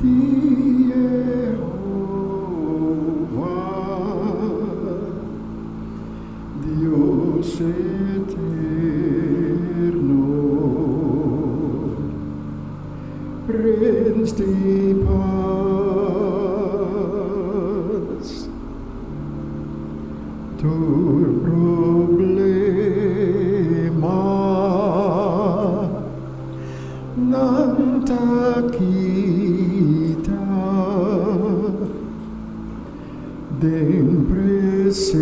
Di Yehova, Dios eterno, Prens di pas. Tur problema nan ta kita den presencia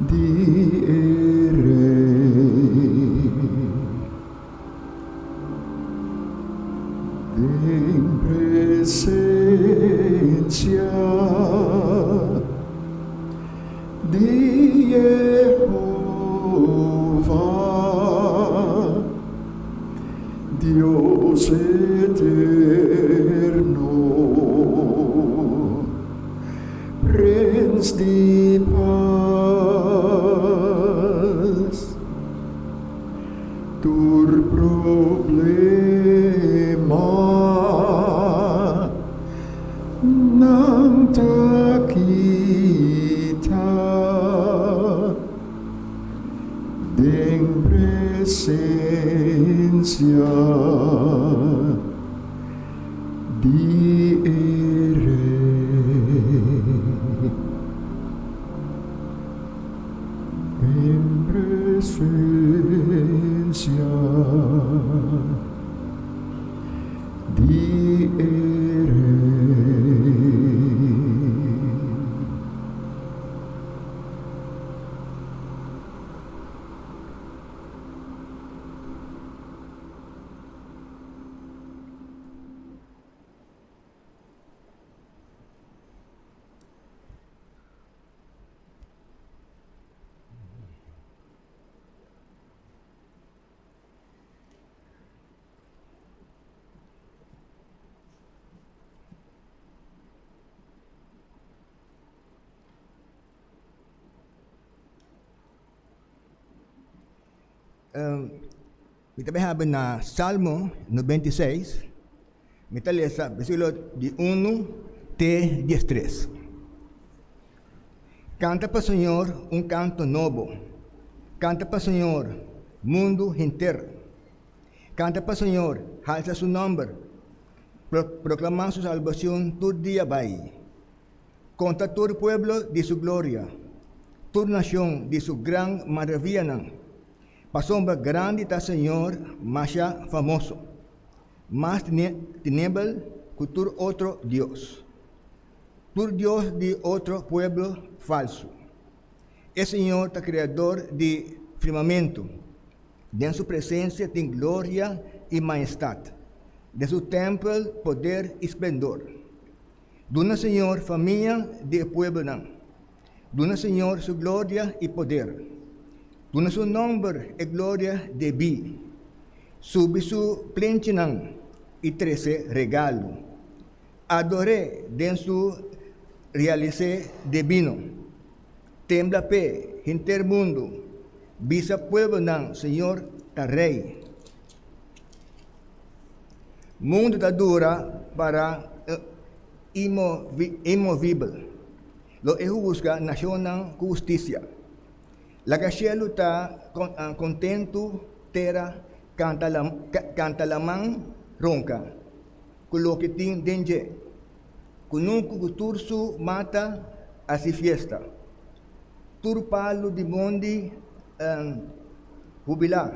di e Rey. Den presencia di Yehova, Dios eterno, Prens di pas. Tur problema nan ta kita den presencia di e Rey. Den presencia di e Rey. Mi ta bai habri na Salmo 96, mi ta lesa versíkulo di unu te diestres. Kanta pa Señor un kanto nobo, kanta pa Señor, mundu henter. Kanta pa Señor, halsa su nòmber, proklamá su salbashon tur dia bai. Konta tur pueblo di su gloria, tur nashon di su gran maravianan. Pasobra grandi ta Señor masha famoso, mas tenebel ku tur otro dios, tur dios di otro pueblo falsu. E Señor ta Kreador di firmamentu, den su presensia tin gloria i maestat, den su tèmpel poder i splendor. Duna Señor famia di e pueblonan. Duna Señor su gloria i poder. Duna su nòmber e gloria debí. Subi su plenchinan i trese regalo. Ador'é den su realisé debino. Tembla p'e, henter mundu. Bisa pueblonan, Señor ta Rei. Mundu ta dura para inmovibel. Lo e husga nashonnan ku hustisia. Laga shelu ta kontentu, tera kanta laman ronka ku loke tin den dje. Kunuku ku tur su mata hasi fiesta. Tur palu di mondi hubilá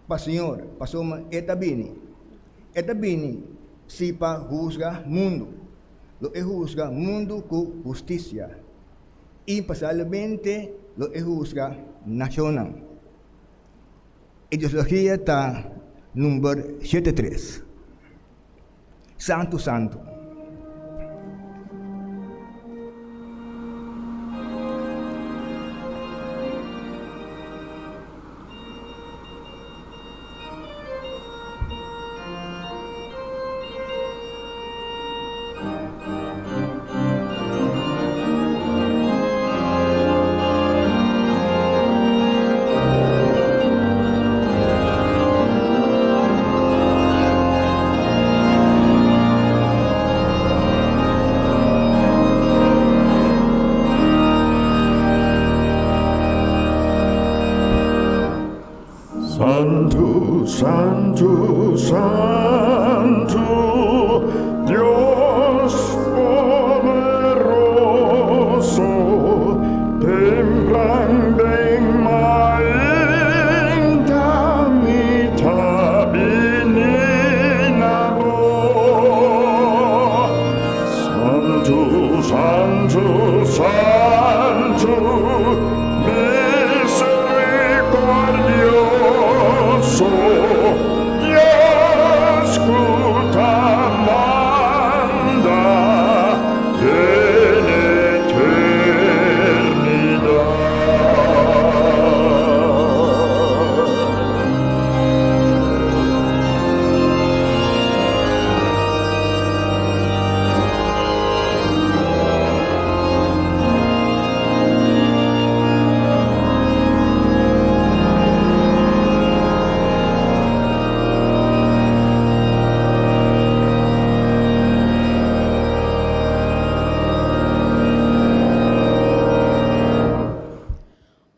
pa Señor, pasobra e ta bini. E ta bini si pa husga mundu. Lo e husga mundu ku hustisia, i pasalmente lo e husga nashonnan. E Dioslogia ta number 73. Santu Santu. Santu, Santu, Santu, Dios poderoso, Tempran den mainta mi ta bini na bo. Santu, Santu, Santu, misericordioso, Dios ku ta manda den eternidat.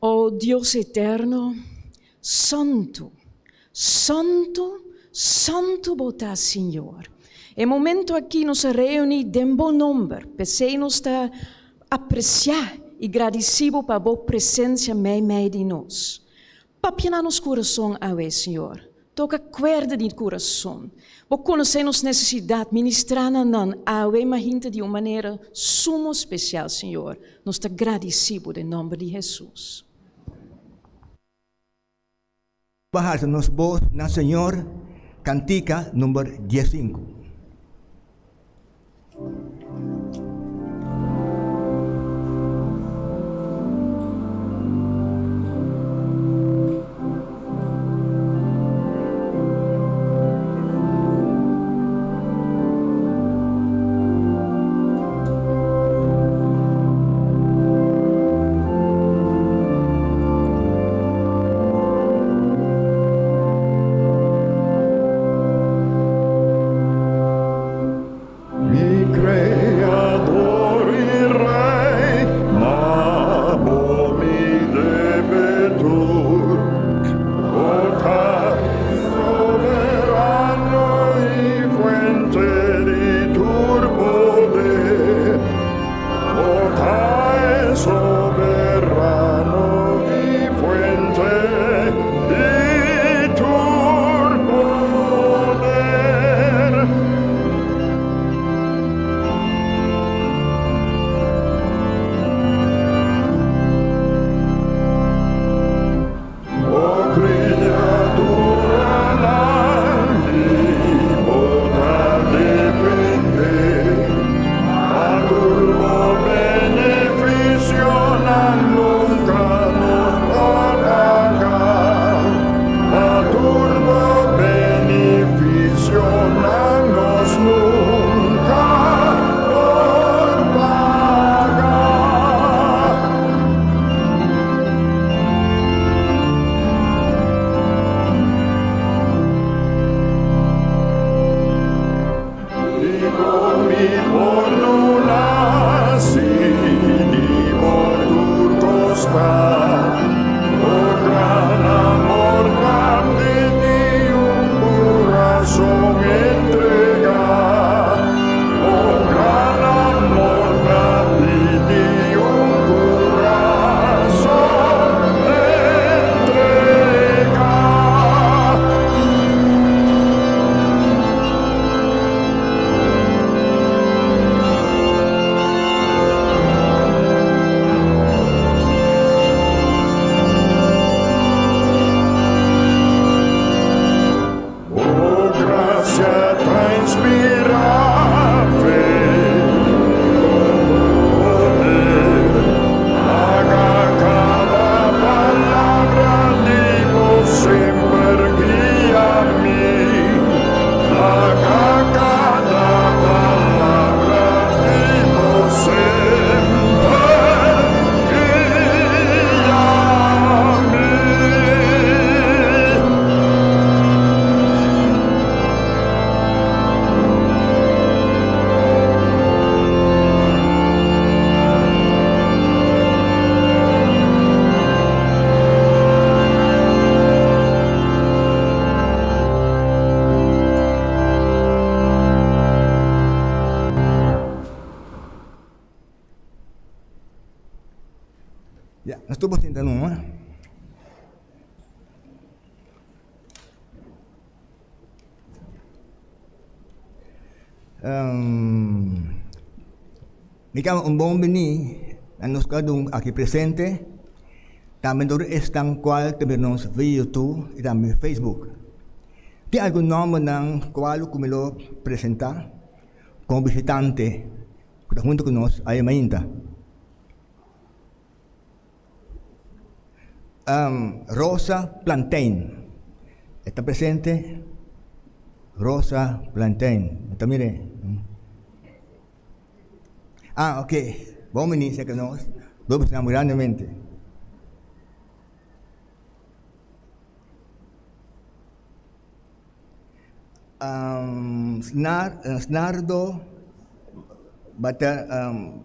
O Dios eterno, santu, santu, santu bo ta, Señor. E momento aki nos a reuní den bo nomber, p'esei nos ta apresiá i gradisí bo pa bo presensia meimei di nos. Papia na nos kurason awe, Señor. Toka kuerda di kurason. Bo konosé nos nesesidat, ministrá na nan awe mahinta di un manera sumo spesial, Señor. Nos ta gradisí bo den nòmber di Hesus. Bo halsa nos bos na Señor, kantika number diesinku. Mi kaba un bon bini na nos kada un aki presente, tambe tur esnan kual ta mira nos via YouTube i tambe Facebook. Tin algun nòmbernan kual ku mi lo presentá komo bishitante ku ta huntu ku nos awe mainta. Rosa Plantein e ta presente? Rosa Plantein, mi ta mir'é. Ah, ok. Bon bini cerca nos. Dios bendicion grandemente. Um, Snar, Snardo Bata, um,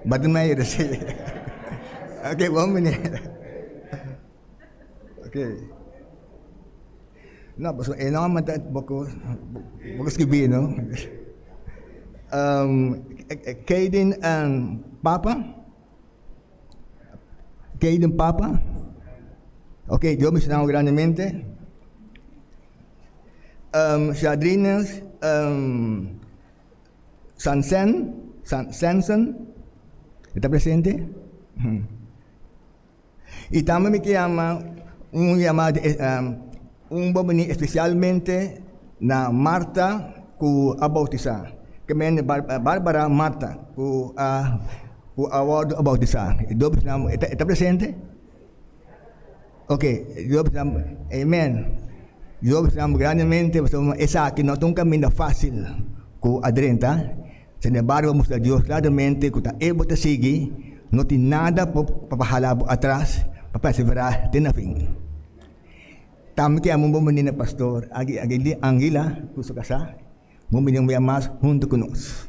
Batemeyer, sí. Ok, bon bini. Ok. No, pasobra e nòmber ta poko poko skibí, no? Kaden Papa, Kaden Papa, ok, Dios bendiciona bo grandemente. Shadrines Sansen, Sansen, e ta presente? I tambe mi ke yama un yamada un bo bini espesialmente na Marta ku a boutisá, ke men Barbara Marta ku a ku a wòrdu a boutisá. Dios bendishoná bo. E ta presente? Oke, Dios bendishoná bo. Amen. Dios bendishoná bo grandemente pasobra esaki no ta un kaminda fásil ku a drenta. Sin embargo, mustra Dios claramente cu ta e bo ta sigui, no tin nada por pa hala bo atras pa persevera te na fin. Tambe ke amo bo bini na Pastor Anguila cu su casa, bo bini un bia mas hunto cu nos.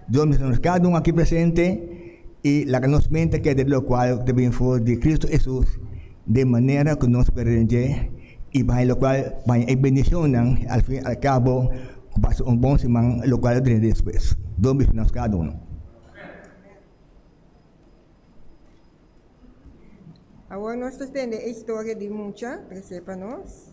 Dios bendiciona nos cada un aki presente y laga nos mente keda di locual ta bin for di Cristo Jesus den manera cu nos por rende y baña locual baña e bendicionnan al fin y al cabo. Ku pasa un bon siman lokual a drenta despues. Dios bendiciona nos kada uno. Awor nos ta tende e historia di mucha trese pa nos.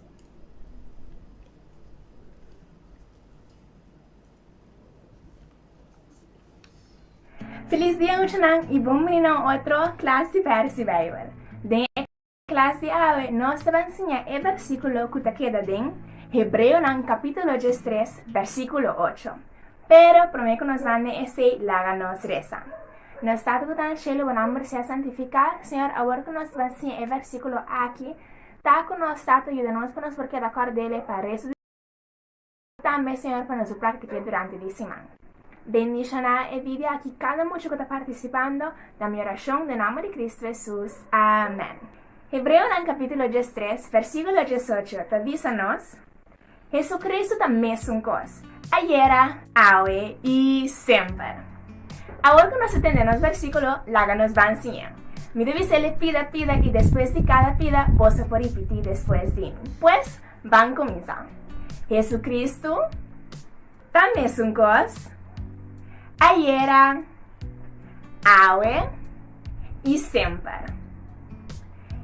Felis dia muchanan y bon bini na un otro klas di Versi Bijbel. Den e Klas di awe nos ta ban siña e versíkulo ku ta keda den Hebreonan kapítulo diestres, versíkulo ocho. Pero promé ku nos ban den esei, laga nos resa. Nos Tata ku ta na shelu, bo nòmber sea santifiká. Señor, awor ku nos ta ban siña e versíkulo aki, ta ku nos Tata yuda nos pa nos por keda kòrd'el pa restu di. Tambe Señor pa nos por practica durante di siman. Bendiciona e video aki cada mucha cu ta participando na mi oracion den nomber di Cristo Jesus. Amen. Hebreonan capitulo diestres versiculo diesocho ta bisa nos, Jesucristo ta mesun cos, ayera, awe y semper. Awor cu nos a tende nos versiculo, laga nos ban siña. Mi ta bisa el pida pida y despues di cada pida boso por ripiti despues di mi. Pues, Ban kuminsá. Jesucristo ta mesun kos ayera, awe i semper.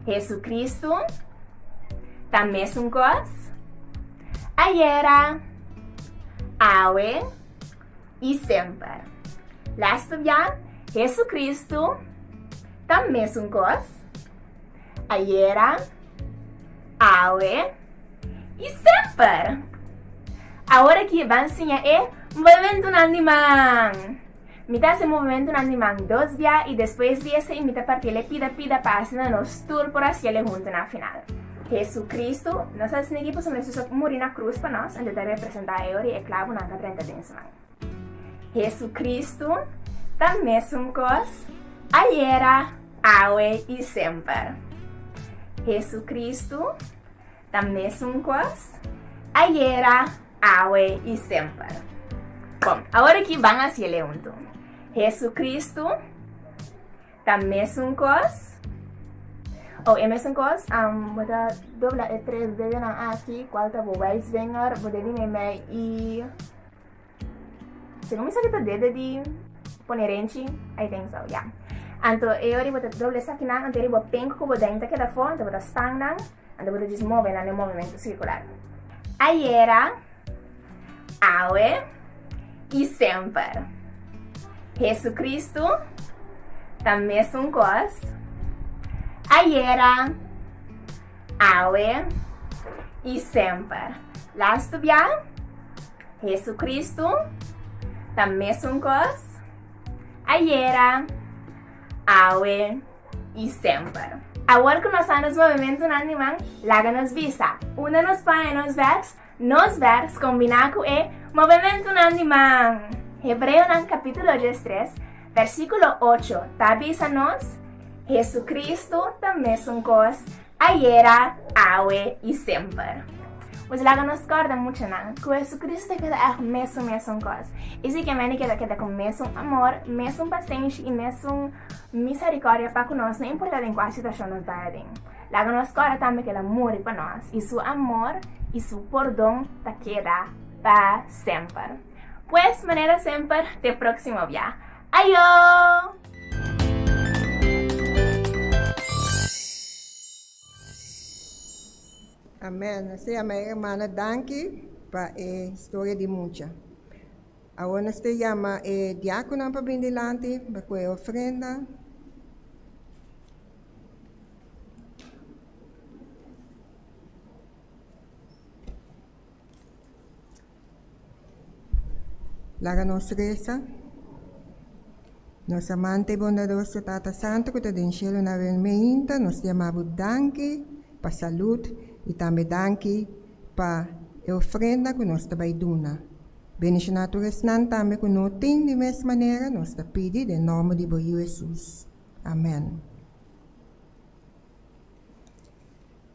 Jesucristo ta mesun kos ayera, awe i semper. Lèstu bia, Jesucristo ta mesun kos ayera, awe i semper. Awor aki ban siña e movementunan di man. Mi ta hasi movementunan di man dos bia i despues di esei mi ta partiel e pida pida pa asina nos tur por hasiel e huntu na final. Jesucristo, nos a hasi niki pasobra Jesus a muri na krus pa nos, anto ta representa e ora i e klabunan ta drenta den su man. Jesucristo ta mesun kos ayera, awe i semper. Jesucristo ta mesun kos ayera, awe i semper. Bon, awor aki ban hasiel huntu. Jesucristo Ta mesun kos. Oh, e mesun kos, um, bo ta dobla e tres dedenan aki, kual ta bo wijsvinger, bo dede meimei i segun mi sa ki ta dede di pone renchi, I think so, ya. Anto e ora bo ta dobla esakinan, anto e ora bo pink ku bo den ta keda afó, anto bo ta span nan, anto bo ta djis move nan den movimento sirkular. Ayera. awe i semper. Jesucristo ta mesun kos ayera, awe i semper. Lastu bia, Jesucristo ta mesun kos ayera, awe i semper. Awor ku nos sa nos movimentunan di man, laga nos bisa unda nos pone nos vèrs, nos vèrs kombiná ku e movimentunan di man. Hebreonan kapítulo diestres, versíkulo ocho ta bisa nos, Jesucristo ta mesun kos ayera, awe i semper. Pues laga nos kòrda muchanan ku Jesucristo ta keda ègt mesun mesun kos. I si ke mende keda keda ku mesun amor, mesun pasenshi i mesun miserikòrdia pa ku nos, no importá den kua situashon nos bai aden. Laga nos kòrda tambe ku el a muri pa nos i su amor i su pordon ta keda pa semper. Pues, manera semper, te próksimo bia. Ayo! Amen. Asina ama e hermana danki pa e historia di mucha. Awor nos ta yama e diakonan pa bin dilanti pa ku e ofrenda. Laga nos resa. Nos amante i bondadoso Tata Santu ku ta den shelu na wen meinta, nos ta yama bo danki pa salud i tambe danki pa e ofrenda ku nos ta bai duna. Bendishoná tur esnan tambe ku no tin di mes manera, nos ta pidi den nòmber di bo Yu Hesus. Amèn.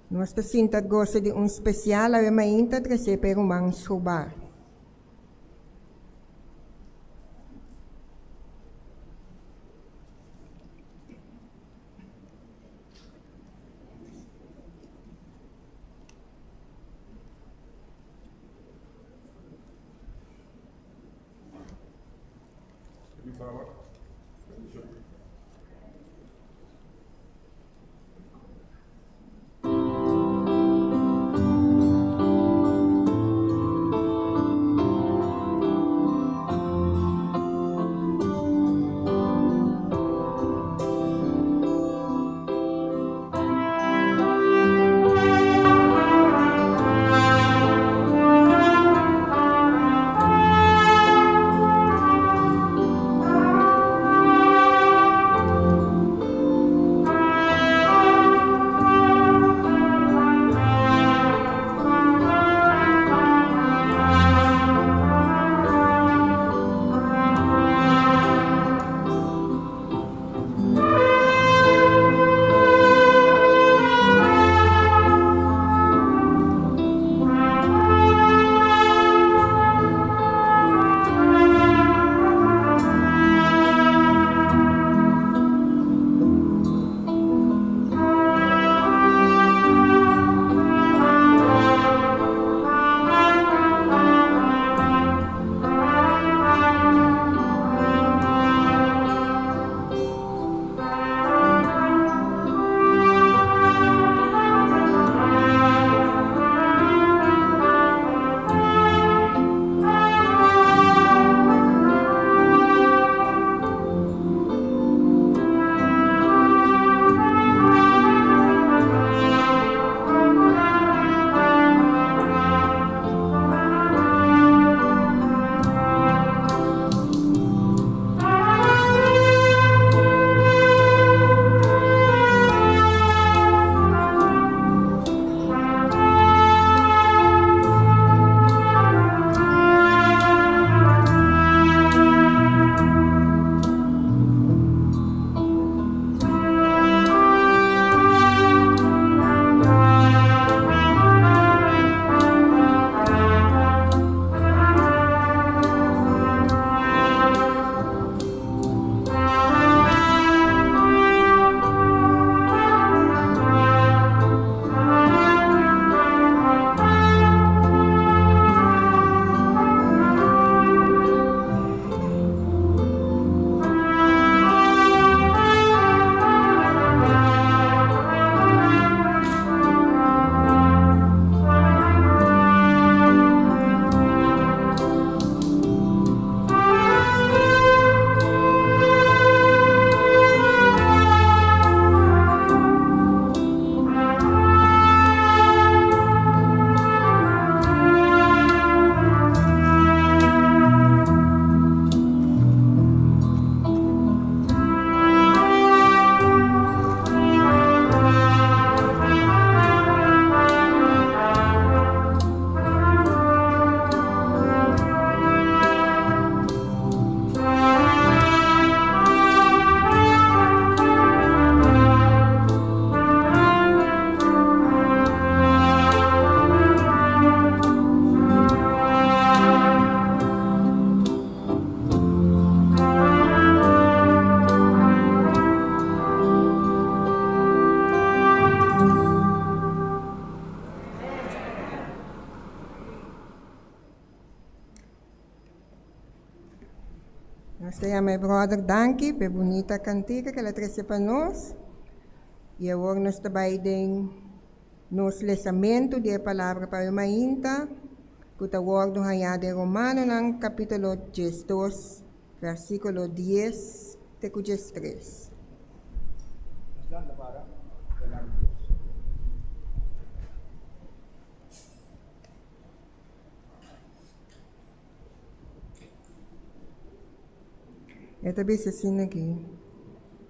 Nos ta sinta gosa di un spesial awe mainta tresé pa e ruman Schobá. Nos ta yama e brother danki pa e bunita kantika ku el a trese pa nos. I awor nos ta bai den nos lesamentu di e palabra pa e mainta ku ta wòrdu hañá den Romanonan kapítulo 12 versíkulo 10 te ku 13. Nos lanta para palabra di Dios. E ta bisa asina aki,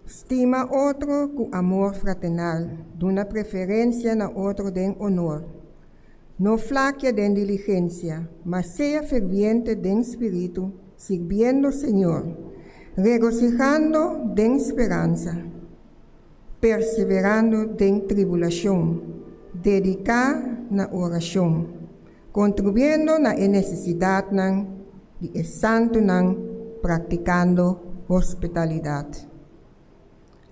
Stima otro ku amor fraternal, duna preferensia na otro den onor. No flakia den diligensia, ma sea ferviente den spiritu, sirbiendo Señor, regosihando den speransa, perseverando den tribulashon, dediká na orashon. Kontribuyendo na e nesesidatnan di e santunan praktikando hospitalidat.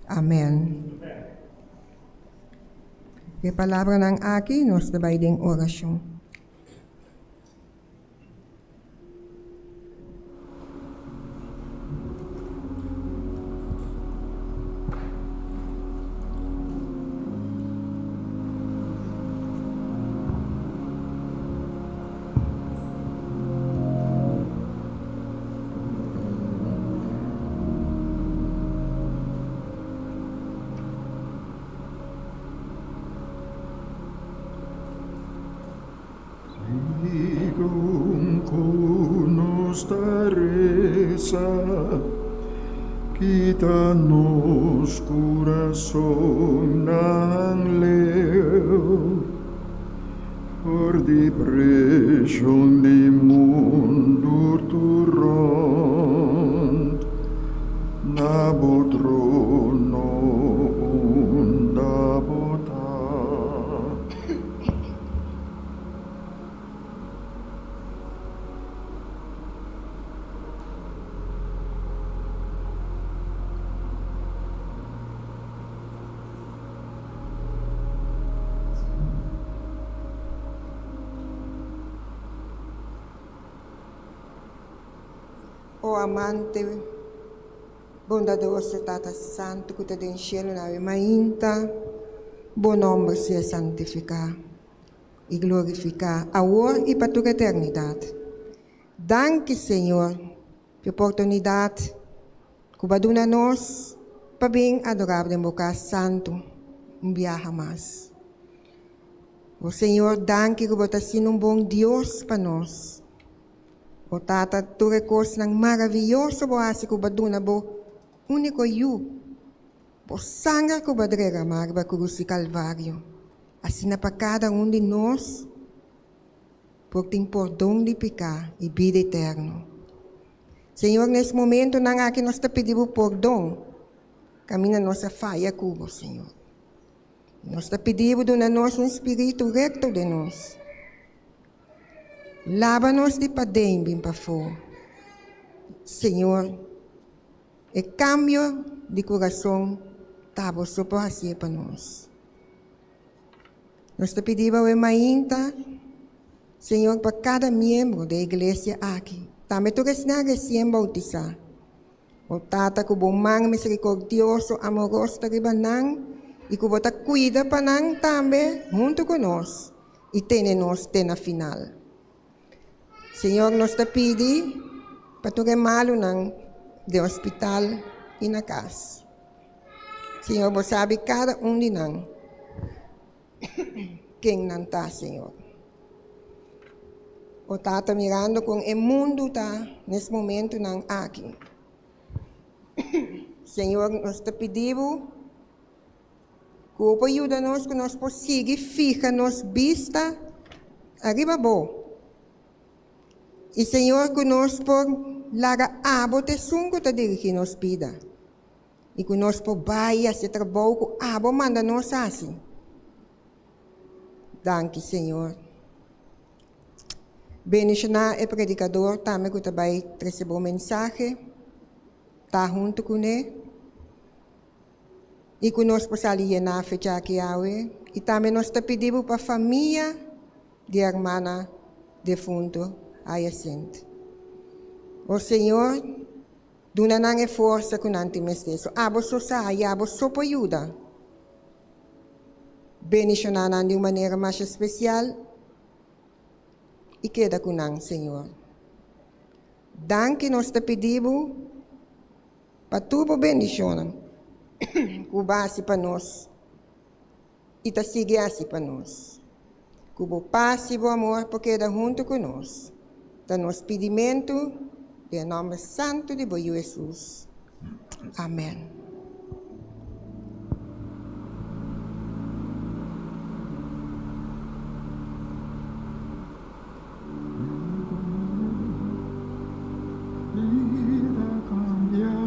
Amèn. Ku e palabranan aki nos ta bai den orashon. Segun ku nos ta resa, kita nos kurasonnan leu for di preshon di mundu tur rònt na bo trono unda bo ta. O amante bondadoso Tata Santu ku ta den shelu na awe mainta, bo nòmber sea santifiká i glorifiká awor i pa tur eternidat. Danki, Señor, p'e oportunidat ku bo a duna nos pa bin adorá bo den bo kas santu un biaha mas. O Señor, danki ku bo ta asina un bon Dios pa nos. O Tata, tur e kosnan maravioso bo hasi ku bo a duna bo úniko Yu, bo sanger ku bo a dreramá riba krus di Kalvario, asina pa kada un di nos por tin pordon di piká i bida eterno. Señor, na es momentunan aki nos ta pidi bo pordon kaminda nos a faya ku bo, Señor. Nos ta pidi bo duna nos un spiritu rekto den nos. Laba nos di paden bin pafó. Señor, e kambio di kurason ta bo so por hasié pa nos. Nos ta pidi bo awe mainta, Señor, pa kada miembro di e iglesia aki, tambe tur esnan resien boutisá. O Tata, ku bo man miserikordioso, amoroso ta riba nan i ku bo ta kuida pa nan tambe huntu ku nos i tene nos te na final. Señor, nos ta pidi pa tur e malunan den hospital i na kas. Señor, bo sabi kada un di nan ken nan ta, Señor. O Tata, mirando kon e mundu ta nes momentunan aki, Señor, nos ta pidi Bo ku Bo por yuda nos ku nos por sigui fija nos bista ariba Bo. I, Señor, ku nos por laga Abo ta esun ku ta dirigí nos bida. I ku nos por bai i hasi e trabou ku Abo manda nos hasi. Danki, Señor. Bendishoná e predikador tambe ku ta bai trese bo mensahe, ta huntu kuné, i ku nos por sali yená fecha aki awe. I tambe nos ta pidi bo pa famia di hermana defunto Hyacinth. O Señor. Duna nan e forsa ku nan tin mester. So abo so sa i abo so por yuda. Bendishoná nan di un manera masha spesial i keda ku nan, Señor. Danki nos ta pidi bo pa tur bo bendishonnan ku bo hasi pa nos i ta sigui hasi pa nos. Ku bo pas i bo amor por keda huntu ku nos. Ta nos pidimentu den e nòmber santu di bo Yu Hesus. Amèn. Bida cambia,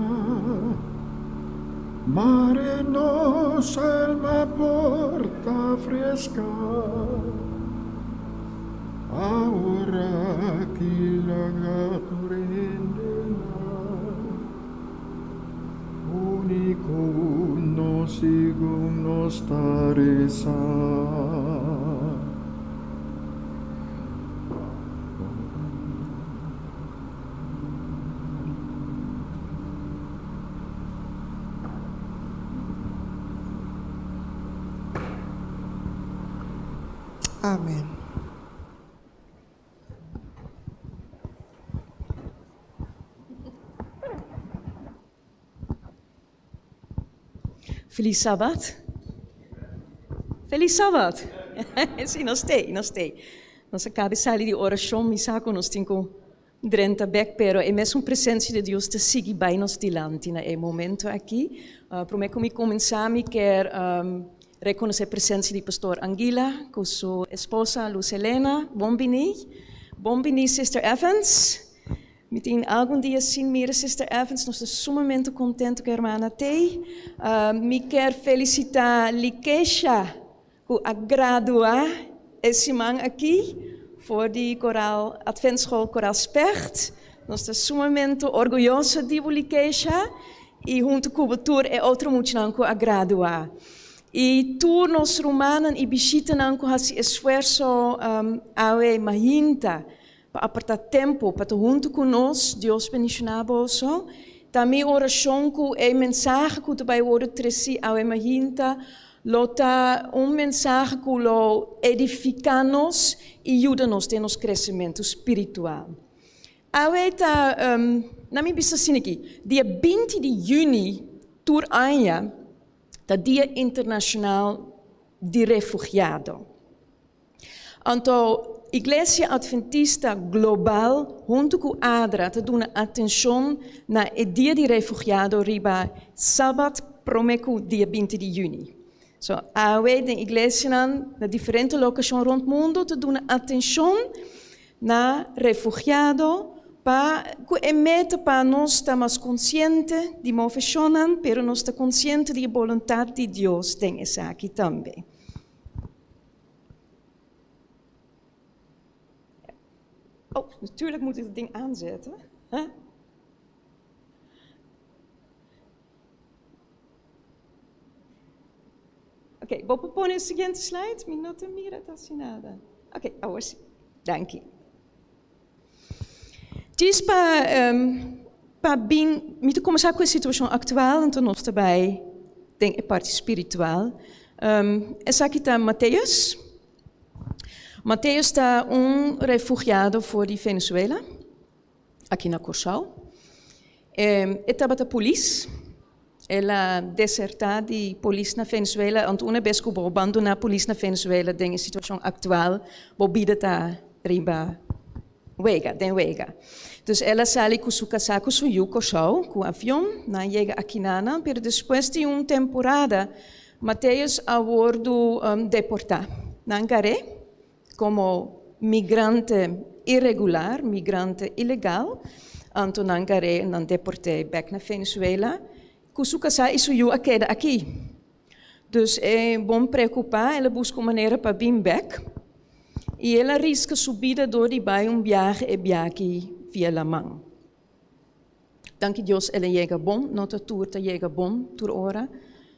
mare nos alma por ta fresca. Awor aki laga tur hendenan unico nos segun nos ta resa. Amen. Feliz Sabat. Feliz Sabat. Si, nos t'ei, nos t'ei. Nos a cabe sali di oracion, mi sa cu nos tin cu drenta bek, pero e mesun presencia di Dios ta sigui bay nos dilanti na e momento aki. Prome cu mi cuminsa, mi kier reconoce presencia di Pastor Anguila cu su esposa Luz Helena. Bon bini. Bon bini, Sister Evans. Mi tin algun dia sin mira Sister Evans, nos ta sumamente contento cu hermana t'ey. Mi kier felicita Likesha cu a gradua e siman aki for di Koraal Adventschool Koraal Specht. Nos ta sumamente orguyoso di bo Likesha y hunto cu bo tur e otro muchanan cu a gradua. Y tur nos rumannan y bishitanan cu haci esfuerso awe mahinta Pa apartá tempu pa ta huntu ku nos, Dios bendishoná boso. Ta mi orashon ku e mensahe ku ta bai wòrdu tresí awe mainta lo ta un mensahe ku lo edifiká nos i yuda nos den nos kresementu spiritual. Awe ta, na mi bisa asina aki, dia 20 di yüni tur aña ta Dia Internashonal di Refugiado. Anto Iglesia Adventista Global huntu ku ADRA ta duna atenshon na e Dia di Refugiado riba sabat promé ku dia 20 di yüni. So awe den iglesianan na diferente lokashon rònt mundu ta duna atenshon na refugiado pa ku e meta pa nos ta mas konsiente di moveshonnan pero nos ta konsiente di e boluntat di Dios den esaki tambe. Oh, natuurlijk moet ik het ding aanzetten. Huh? Oké, okay, bo por pone e siguiente slide? Mi no ta mira casi nada. Oké, okay, awor sí. Danki. Djis pa, um, pa bin, mi ta kuminsá ku e situashon aktual, anto nos ta bai den e parti spiritual. Um, esaki ta Mateus. Mateus ta un refugiado for di Venezuela, aki na Kòrsou. E tabata polis. El a desertá di polis na Venezuela, anto una bes ku bo bandoná polis na Venezuela den e situashon aktual, bo bida ta riba wega, den wega. Dus el a sali ku su kasá ku su yu Kòrsou ku avion, nan yega akinanan, pero despues di un temporada Mateus a wòrdu deportá. Nan gar'é Komo migrante iregular, migrante ilegal, anto nan gar'é nan deport'é bèk na Venezuela, ku su kasá i su yu a keda aki. Dus e bon preokupá, el a buska un manera pa bin bèk, i el a riska su bida dor di bai un biahe e biaha via laman. Danki Dios el a yega bon, no ta tur ta yega bon tur ora,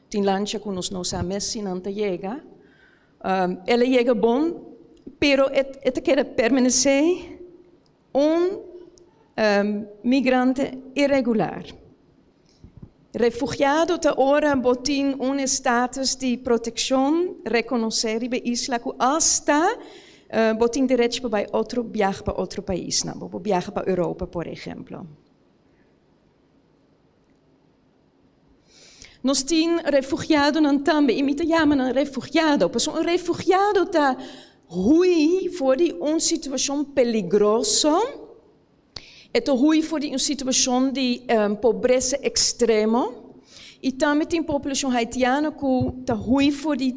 tin lancha ku nos no sa mes si nan ta yega. El a yega bon, pero e ta keda permanesé un migrante iregular. Refugiado ta ora bo tin un estatus di protekshon rekonosé riba e isla ku asta bo tin derecho pa bai otro biaha pa otro paisnan. Bo por biaha pa Europa por ehemplo. Nos tin refugiadonan tambe i mi ta yama nan refugiado pasobra un refugiado ta hui for di un situashon peligroso. E ta hui for di un situashon di pobresa ekstremo i tambe tin populashon haitiano ku ta hui for di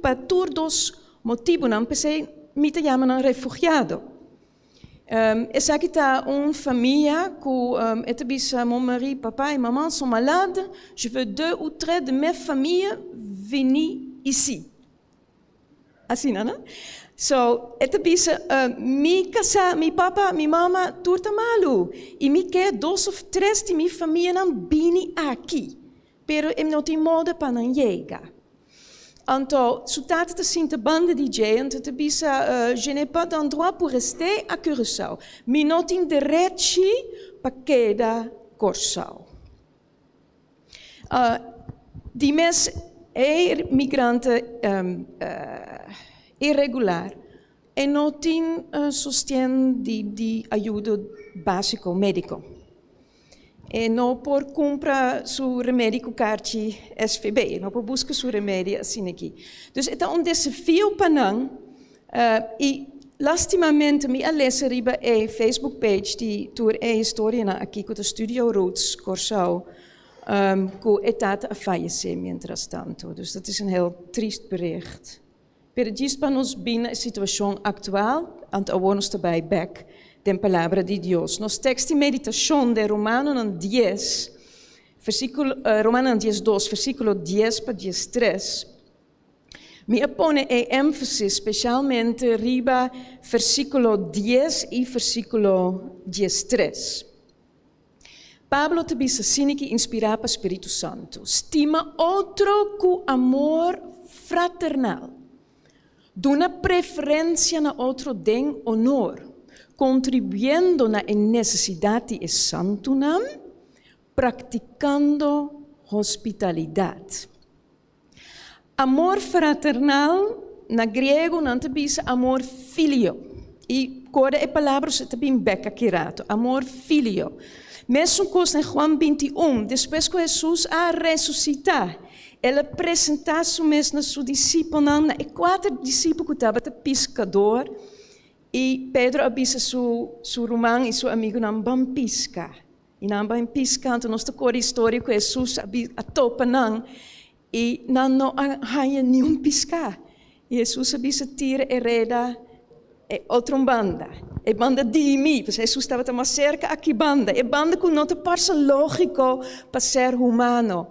pa tur dos motibunan, p'esei mi ta yama nan refugiado. Esaki ta un famia ku e ta bisa mon mari, papa i maman son malade, je veux deux ou tres de mes famille venir ici. Asina, no? So, e ta bisa, Mi kasá, mi papa, mi mama, tur ta malu. I mi ke dos of tres di mi famianan bini aki. Pero e no tin moda pa nan yega. Anto, su tata ta sinta banda di dje, anto ta bisa, Je n'ai pas d'endroit pour rester à Curaçao. Mi no tin derechi pa keda Kòrsou. Di mes e migrante irregular e no tin sosten di ayudo básiko médiko. E no por kumpra su remedi ku karchi SVB, e no por buska su remedi asina aki. Dus e ta un desafio pa nan i lastimamente mi a lesa riba e Facebook page di tur e historianan aki ku ta Studio Roots Kòrsou ku e tata a fayesé mientras tanto. Dus dat is een heel triest bericht. Pero djis pa nos bin na e situashon aktual, anto awor nos ta bai bèk den Palabra di Dios. Nos tekst di meditashon den Romanonan dies, versíkulo, Romanonan diesdos, versíkulo dies pa diestres. Mi a pone e énfasis spesialmente riba versíkulo dies i versíkulo diestres. Pablo ta bisa asina ki inspirá pa spiritu santu, Stima otro ku amor fraternal. Duna preferensia na otro den onor, kontribuyendo na e nesesidat di e santunan, praktikando hospitalidat. Amor fraternal, na griego nan ta bisa amor filio. I korda e palabra su ta bin bek aki rato, amor filio. Mesun kos na Juan 21, despues ku Hesus a resusitá, el a presentá su mes na su disipelnan, na e kuater disipel ku tabata piskador, i Pedro a bisa su su ruman i su amigunan, Ban piska. I nan bai piska, anto nos ta kore historia ku Hesus a a topa nan i nan no a haña niun piská. I Hesus a bisa tira e reda e otro banda, e banda di mi, pasobra Hesus tabata mas serka aki banda, e banda ku no ta parse lógiko pa ser humano,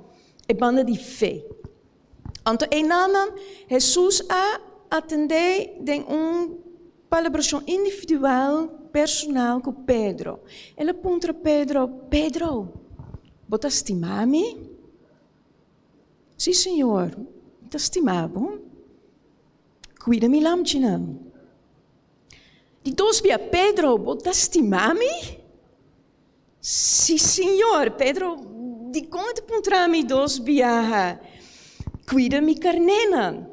e banda di fe. Anto einanan Hesus a atendé den un palabrashon individual, personal ku Pedro. El a puntra Pedro, Pedro, bo ta stima mi? Sí, Señor, mi ta stima bo. Kuida mi lamchinan. Di dos bia, Pedro, bo ta stima mi? Sí, Señor. Pedro, dikon e ta puntra mi dos biaha? Kuida mi karnénan.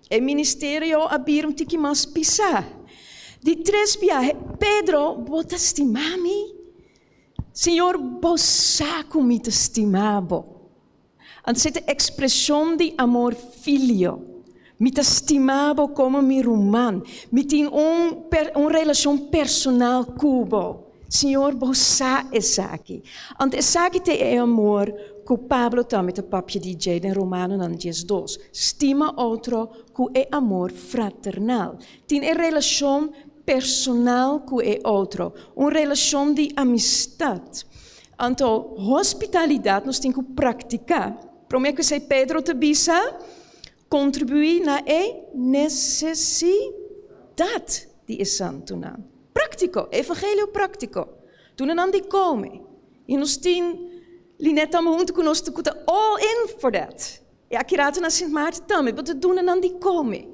E ministerio a bira un tiki mas pisá. Di tres biaha, Pedro, bo ta stima mi? Señor, bo sa ku mi ta stima bo. Anto e ta ekspreshon di amor filio. Mi ta stima bo komo mi ruman. Mi tin un un relashon personal ku bo. Señor, bo sa esaki. Anto esaki ta e amor ku Pablo tambe ta papia di dje den Romanonan diesdos, stima otro ku e amor fraternal. Tin e relashon personal ku e otro, un relashon di amistat. Anto, hospitalidat nos tin ku praktiká. Promé ku esei Pedro ta bisa, Kontribuí na e nesesidat di e santunan. Práktiko, evangelio práktiko. Duna nan di kome. I nos tin Lynette tambe huntu ku nos ku ta all in for that. I aki rato na Sint Maarten tambe, bo ta duna nan di kome.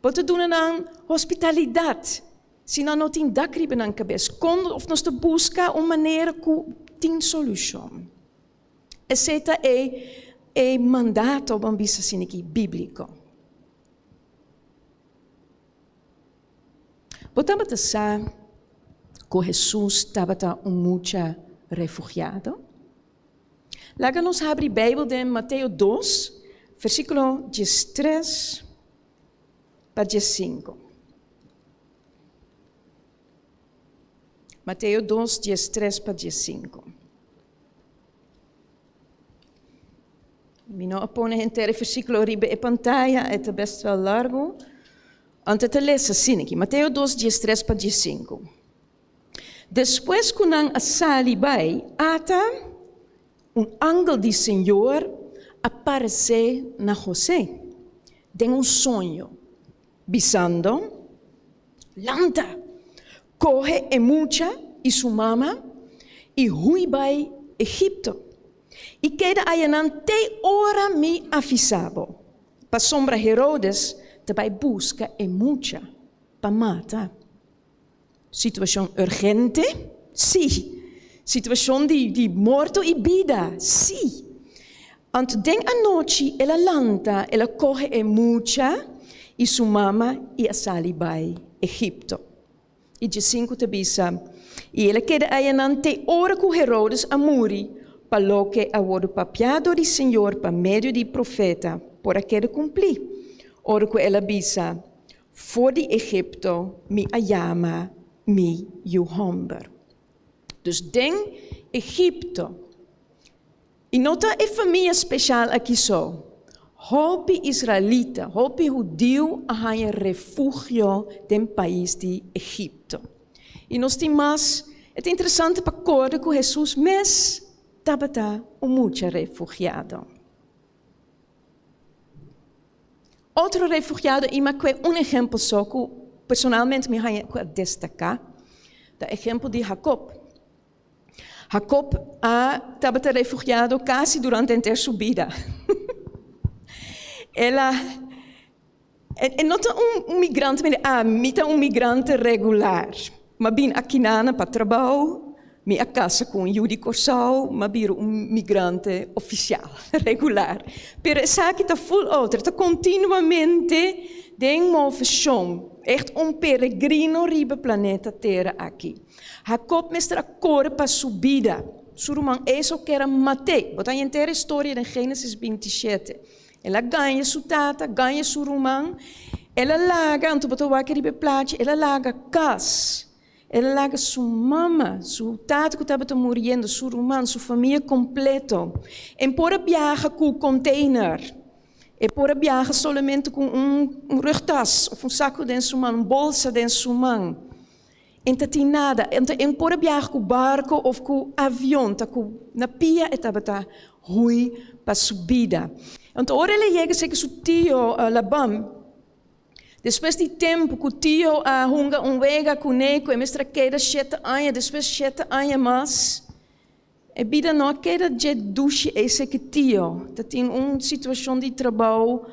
Bo ta duna nan hospitalidat. Si nan no tin dak riba nan kabes, kon of nos ta buska un manera ku tin solushon? Esei ta e e mandato, ban bisa asina aki, bíbliko. Bo tabata sa ku Hesus tabata un mucha refugiado? Laga nos habri Beibel den Mateo dos, versíkulo diestres pa diesinku. Mateo dos, diestres pa diesinku. Mi no a pone henter e versíkulo riba e pantaya, e ta best wel largu. Anto ta lesa asina aki, Mateo dos, diestres pa diesinku. Despues ku nan a sali bai, ata un angel di Señor a paresé na José den un soño, bisando, Lanta, kohe e mucha i su mama i hui bai Egipto, i keda ayanan te ora mi avisá bo, pasobra Herodes ta bai buska e mucha pa mata. Situashon urgente? Sí. Situashon di di morto i bida? Sí. Anto den anochi el a lanta, el a kohe e mucha i su mama i a sali bai Egipto. I djesinku ta bisa, I el a keda ayanan te ora ku Herodes a muri, pa loke a wordu papiá dor di Señor pa medio di profeta por a keda kumplí, ora ku el a bisa, For di Egipto mi a yama mi yu hòmber. Dus den Egipto, i no ta e famia speshal aki so, hopi israelita, hopi hudiu a haña refugio den pais di Egipto. I nos tin mas, e ta interesante pa kòrda ku Hesus mes tabata un mucha refugiado. Otro refugiado i mi a kue un ehempel so ku personalmente mi haña ku a destaká, ta ehempel di Jacob. Jacob a tabata refugiado kasi durante henter su bida. El a e no ta un migrante mira, ah, mi ta un migrante regular. M'a bin akinana pa trabou, mi a kasa ku un yu di Kòrsou, m'a bira un migrante ofisial, regular. Pero esaki ta ful otro, ta kontinuamente den moveshon, ègt un peregrino riba planeta Tera aki. Jacob mester a kore pa su bida, su ruman Esau ker a mat'é. Bo ta henter e storia den Génesis bintishete. El a gaña su tata, gaña su ruman. El a laga, anto bo ta wak riba e plachi, el a laga kas. El a laga su mama, su tata ku tabata muriendo, su ruman, su famia kompleto. E por a biaha ku container. E por a biaha solamente ku un rugtas òf un saku den su man, un bolsa den su man. E ta tin nada. Anto e por a biaha ku barko of ku avion, ta ku na pia e tabata hui pa su bida. Anto ora el a yega serka su tio Laban, despues di tempu ku tio a hunga un wega kuné ku e mester a keda shete aña, despues shete aña mas, e bida no a keda dje dushi ei serka tio. Ta tin un situashon di trabou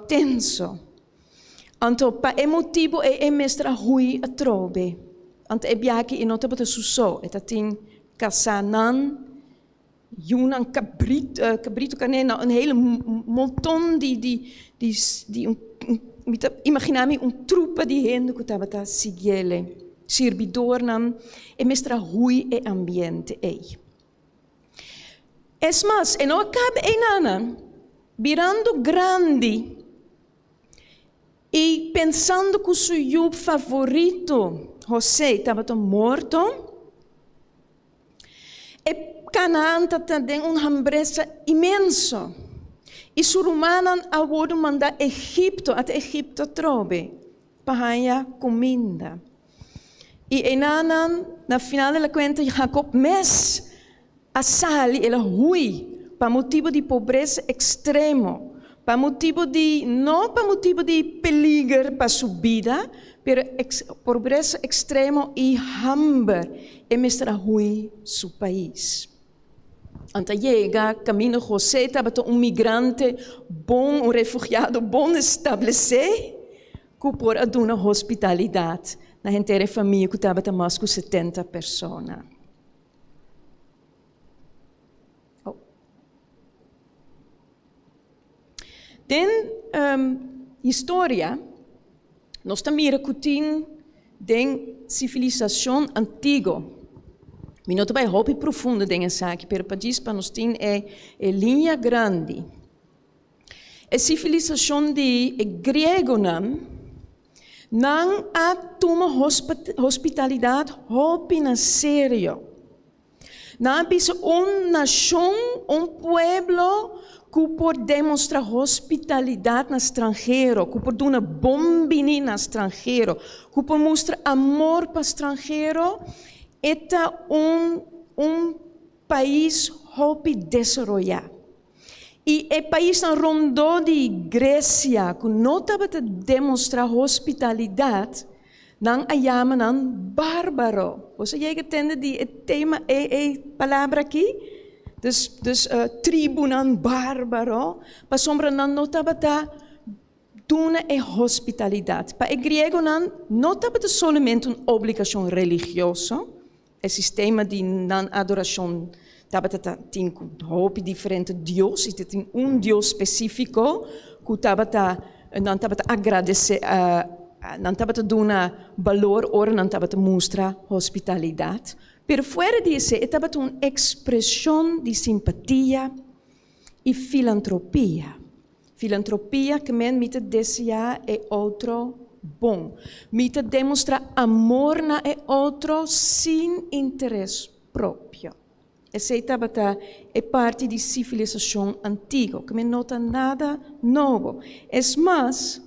tenso. Anto pa e motibu ei e mester a hui atrobe. Anto e biaha aki e no tabata su so, e ta tin kasánan, yunan, kabrit, kabritu, karné, no, un hele monton di di di di un mi ta imaginá mi un trupa di hende ku tabata siguiele, sirbidornan, e mester a hui e ambiente ei. Es mas, e no a kaba einanan, birando grandi i pensando ku su yu favorito, José, tabata morto, e Kanaan tabata den un hambresa inmenso, i su rumannan a wòrdu mandá Egipto, ata Egipto atrobe, pa haña kuminda. I enanan, na final di la kuenta, Jakob mes a sali, el a hui pa motibu di pobresa ekstremo, pa motibu di, no pa motibu di peliger pa su bida, pero pobresa ekstremo i hamber, e mester a hui su pais. Anta yega kaminda José tabata un migrante bon, un refugiado bon establesé, ku por a duna hospitalidat na henter e famia ku tabata mas ku setenta persona. Oh. Den historia nos ta mira ku tin den sivilisashon antiguo, mi no ta bai hopi profundo den esaki, pero pa djis pa nos tin e e liña grandi. E sivilisashon di e griegonan, nan a tuma hospitalidat hopi na serio. Nan a bisa un nashon, un pueblo ku por demostrá hospitalidat na stranhero, ku por duna bon bini na stranhero, ku por mustra amor pa stranhero, e ta un un pais hopi desaroyá. I e paisnan rondó di Gresia ku no tabata demostrá hospitalidat, nan a yama nan bárbaro. Boso a yega tende di e tema, e e palabra akí? Dus, dus tribunan bárbaro, pasobra nan no tabata duna e hospitalidat. Pa e griegonan no tabata solamente un obligashon religioso, E sistema di nan adorashon tabata ta tin ku hopi diferente dios i ta tin un dios spesífiko ku tabata nan tabata agradesé nan tabata duna balor ora nan tabata mustra hospitalidat. Pero fuera di esei e tabata un ekspreshon di simpatia i filantropia. Filantropia ke men mi ta deseá e otro bon. Mi ta demostrá amor na e otro sin interes propio. Esei tabata e parti di sivilisashon antiguo, ke men no ta nada nobo. Es mas,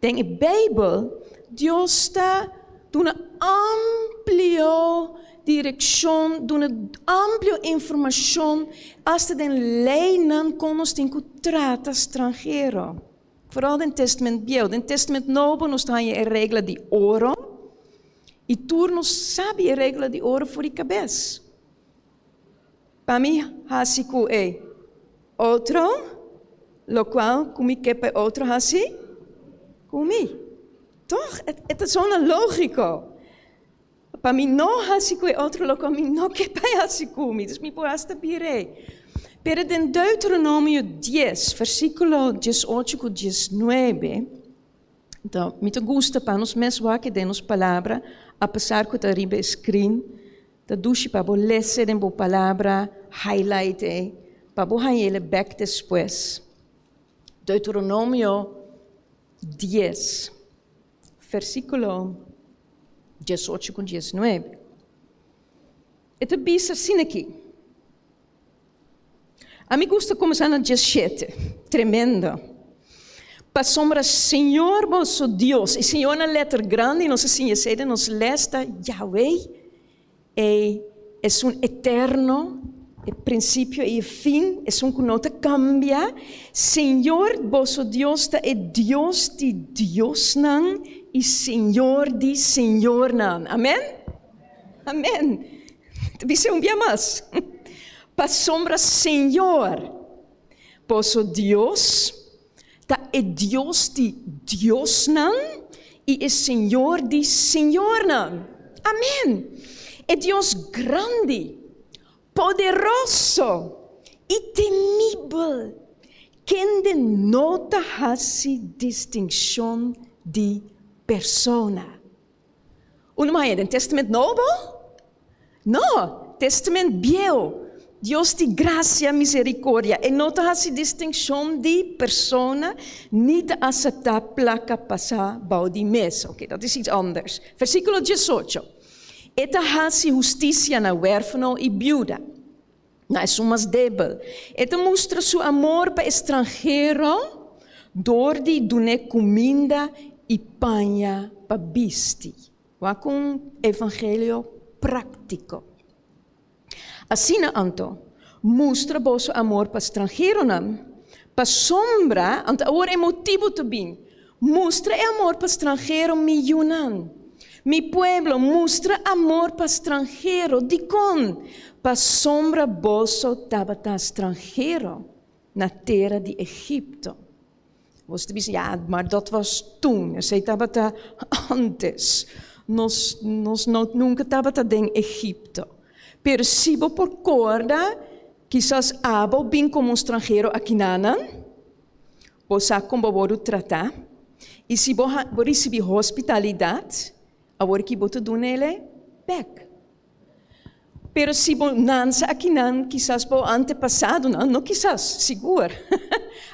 Den e Beibel, Dios ta duna amplio direkshon, duna amplio informashon, asta den leinan kon nos tin ku trata stranhero. Foral den Testament Bieu. Den Testament Nobo nos ta haña e regla di oro, i tur nos sabi e regla di oro for di kabes. Pa mi hasi ku e otro lokual ku mi ke pa e otro hasi ku mi. Tòg? E ta sona lógiko. Pa mi no hasi ku e otro lokual mi no ke pa e hasi ku mi. Dus mi por hasta bir'é. Pero den Deuteronomio dies, versíkulo diesocho ku diesnuebe, Anto, mi ta gusta pa nos mes wak den nos palabra, apesar ku ta riba e screen, Ta dushi pa bo lese den bo palabra, highlight e, pa bo haña el bek despues. Deuteronomio dies, versíkulo diesocho ku diesnuebe. E ta bisa asina aki. Ami gusta kuminsá na diesshete. Tremendo. Pasobra Señor boso Dios, e Señor na letter grandi, nos a siña esei den nos les, ta Yahweh, e esun eterno, e prinsipio i e fin, esun ku no ta kambia. Señor boso Dios ta e Dios di diosnan i Señor di señornan. Amen? Amen. Ta bisa un bia mas. Pasobra Señor, boso Dios, ta e Dios di diosnan i e Señor di señornan. Amen! E Dios grandi, poderoso i temibel, kende no ta hasi distinshon di persona. Unu maya den Testament Nobo? No, Testament Bieu. Dios di gracia, misericordia. E no ta hasi distincion di persona, ni ta acepta placa pasa bou di mesa. Ok, dat is iets anders. Versiculo diesocho. E ta hasi husticia na huerfano y biuda, na esun mas debel. E ta mustra su amor pa e stranhero dor di dun'é kuminda i paña pa bisti. Wak un evangelio práktiko. Asina anto, mustra boso amor pa stranheronan, pasobra, anto awor e motibu ta bin, mustra e amor pa stranhero mi yunan. Mi pueblo, mustra amor pa stranhero. Dikon? Pasobra boso tabata stranhero na tera di Egipto. Boso ta bisa, ya, maar dat was toen. Esei tabata antes. Nos, nos no nunka tabata den Egipto. Pero si bo por korda, kisas abo bin komo un stranhero akinanan. Bo sa kon bo wòrdu tratá, i si bo bo risibí hospitalidat, awor ki bo ta duna el bèk. Pero si bo nansa akinan, kisas bo antepasadonan, no kisas, sigur,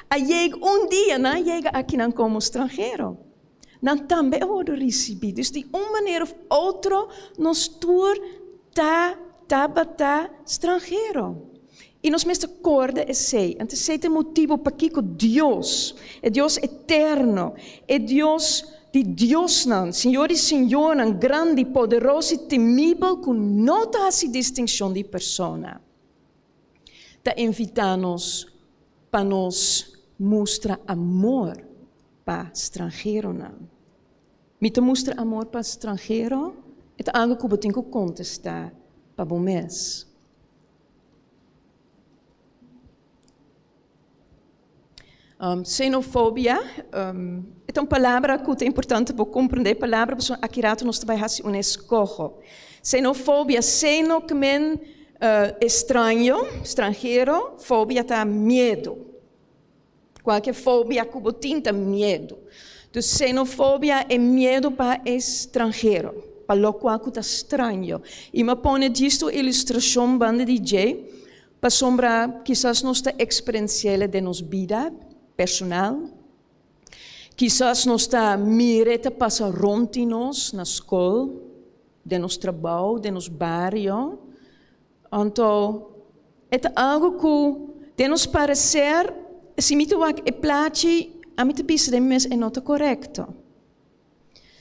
a yega un dia nan a yega akinan komo stranhero. Nan tambe a wòrdu risibí. Dus di un manera òf otro nos tur ta tabata stranhero. I nos mester kòrda esei. Anto esei ta e motibu pakiko Dios, e Dios eterno, e Dios di diosnan, Señor di señornan, grandi, poderoso i temibel ku no ta hasi distinshon di persona, ta invitá nos pa nos mustra amor pa stranheronan. Mi ta mustra amor pa stranhero? E ta algu ku bo tin ku kontestá pa bo mes. Xenofobia e ta un palabra ku ta importante pa bo komprendé e palabra pasobra aki rato nos ta bai hasi un eskoho. Xenofobia, xeno ke men estraño, stranhero, fobia ta miedu. Kualke fobia ku bo tin ta miedu. Dus xenofobia e miedu pa e stranhero, pa lokual ku ta straño. I mi a pone djis un ilustrashon banda di dje, pasobra kisas nos ta eksperensi'el den nos bida personal, kisas nos ta mir'e ta pasa rònt di nos na skol, den nos trabou, den nos bario. Anto, e ta algu ku den nos pareser, si mi ta wak e plachi, ami ta bisa den mi mes e no ta korekto.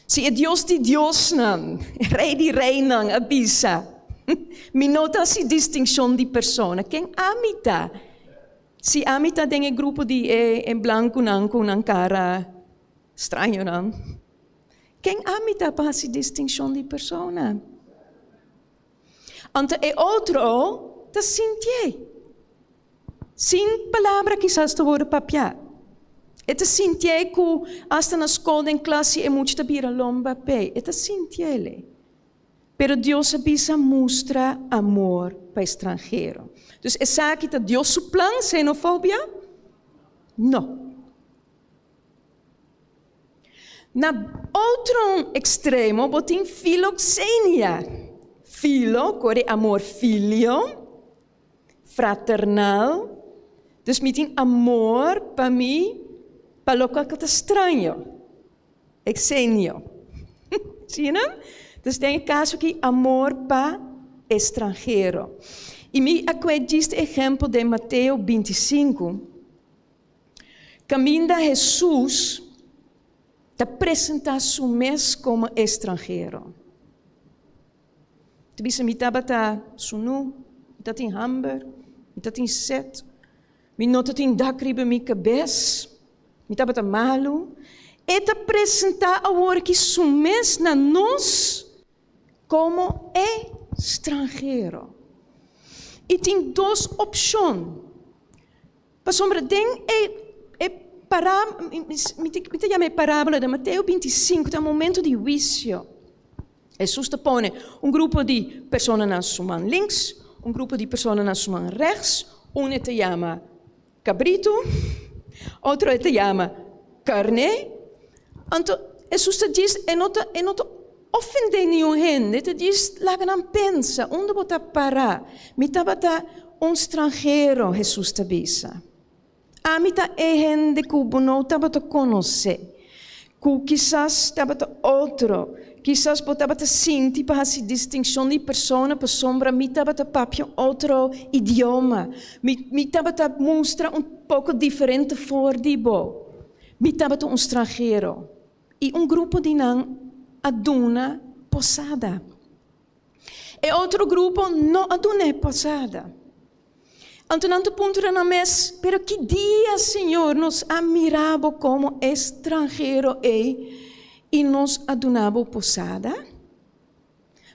Si e Dios di diosnan, e Rei di reinan a bisa, Mi no ta hasi distinshon di persona, ken ami ta? Si ami ta den e grupo di e blankunan ku nan kara strañonan, ken ami ta pa hasi distinshon di persona? Anto e otro ta sintié. Sin palabra kisas ta wòrdu papiá. E ta sintié ku asta na skol den klas si e mucha ta bira lomba p'e, e ta sintié. Pero Dios a bisa mustra amor pa e stranhero. Dus esaki ta Dios su plan, xenofobia? No. Na otro ekstremo bo tin filoxenia. Filo, kore amor filio, fraternal. Dus mi tin amor pa mi, pa lokual ku ta straño. Exenio. Si nan? Dus den e kaso aki amor pa estranhero. I mi a kue djis e ehèmpel den Mateo 25. Kaminda Hesus ta presentá su mes komo estranhero. Ta bisa, Mi tabata sunú, mi tatin hamber, mi tatin set, mi no tatin dak riba mi kabes, mi tabata malu. E ta presentá awor aki su mes na nos komo e stranhero. I tin dos opshon. Pasobra den e e para mi ta yama e parábola den Mateo 25 ta un momento di huisio. Hesus ta pone un grupo di persona na su man links, un grupo di persona na su man rechts, un e ta yama kabritu, otro e ta yama karné. Anto Hesus ta djis e no ta e no ta ofendé niun hende, e ta djis laga nan pensa, unda bo ta pará? Mi tabata un stranhero, Hesus ta bisa. Ami ta e hende ku bo no tabata konosé, ku kisas tabata otro, kisas bo tabata sinti pa hasi distinshon di persona pasobra mi tabata papia otro idioma, mi mi tabata mustra un poko diferente for di bo. Mi tabata un stranhero, i un grupo di nan a duna posada. E otro grupo no a dun'é posada. Anto nan ta puntra nan mes, Pero ki dia, Señor, nos a mira bo komo estranhero ei i nos a duna bo posada?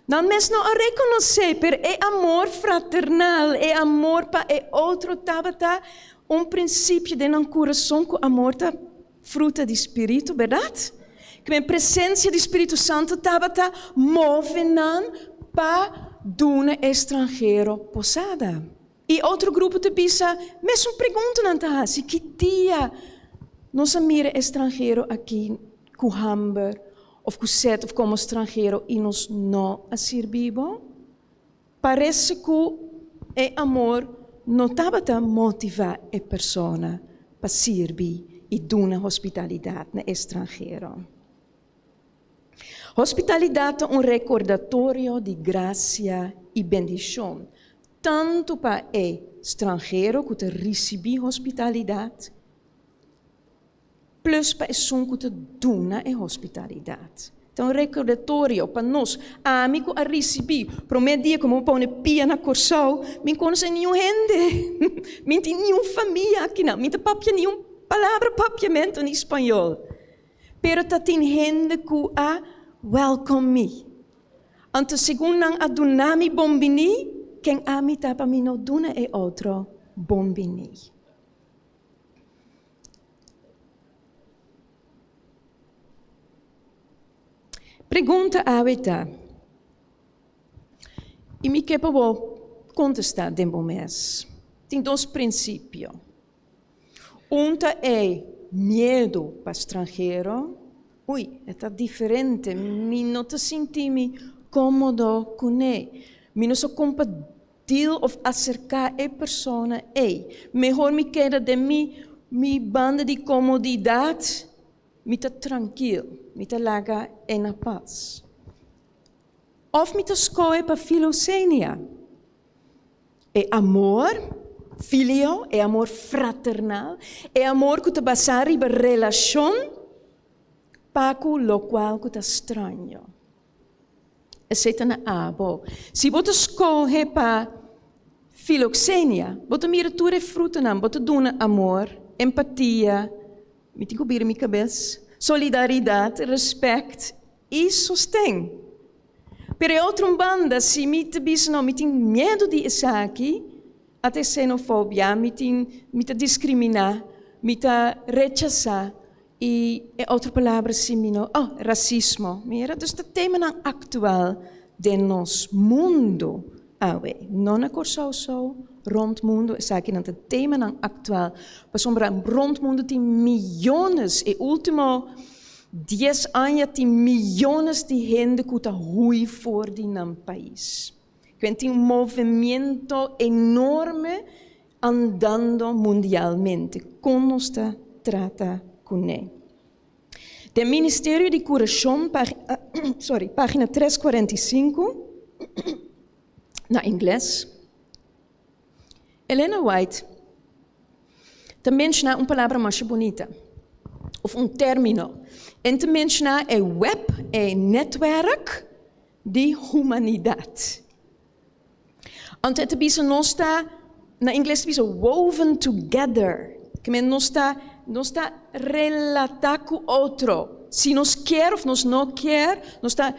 Nan mes no a rekonosé, pero e amor fraternal, e amor pa e otro tabata un prinsipio den nan kurason ku amor ta fruta di spiritu, bèrdat? Ku e presensia di spiritu santu tabata move nan pa duna e stranhero posada. I otro grupo ta bisa, mesun pregunta nan ta hasi, ki dia? Nos a mira e stranhero aki ku hamber òf ku set òf komo stranhero i nos no a sirbi bo? Parese ku e amor no tabata motivá e persona pa sirbi i duna hospitalidat na e stranhero. Hospitalidat ta un rekordatorio di grasia i bendishon, tantu pa e stranhero ku ta risibí hospitalidat, plus pa esun ku ta duna e hospitalidat. Ta un rekordatorio pa nos. Ami ku a risibí promé dia ku mi a pone pia na Kòrsou, mi n konosé niun hende, mi n tin niun famia akinan, mi n ta papia niun palabra papiamentu ni spañol. Pero ta tin hende ku a welcome mi. Anto segun nan a duna mi bon biní, ken ami ta pa mi no duna e otro bon biní? Pregunta awe ta, i mi ke pa bo kontestá den bo mes. Tin dos prinsipio. Un ta e miedu pa stranhero, ui, e ta diferente, mi no ta sinti mi kómodo kuné, mi no sa kon pa deal òf aserká e persona ei. Mehor mi keda den mi mi banda di komodidat, mi ta trankil, mi ta laga e na pas. Òf mi ta skohe pa filosenia. E amor filio, e amor fraternal, e amor ku ta basá riba relashon pa ku lokual ku ta straño. Esei ta na abo. Si bo ta skohe pa filoxenia, bo ta mira tur e frutanan, bo ta duna amor, empatia, mi tin ku bira mi kabes, solidaridat, respèkt i sosten. Pero e otro un banda, si mi ta bisa no, mi tin miedu di esaki, ata e xenofobia, mi tin, mi ta diskriminá, mi ta rechasá i e otro palabra si mi no, oh, rasismo. Mira, dus ta temanan aktual den nos mundu awe. No na Kòrsou so, rònt mundu esakinan ta temanan aktual, pasobra rònt mundu tin miyones, e último Dies aña tin miyones di hende ku ta hui for di nan pais. Kwen tin un movimiento enorme andando mundialmente. Kon nos ta trata kuné? Den Ministerio di Kurashon, sorry, página tres 45, na ingles, Elena White ta menshoná un palabra masha bunita, òf un término. E ta menshoná e web, e nètwèrk di humanidat. Anto e ta bisa nos ta, na ingles ta bisa woven together, ke men nos ta nos ta relatá ku otro. Si nos kier òf nos no kier, nos ta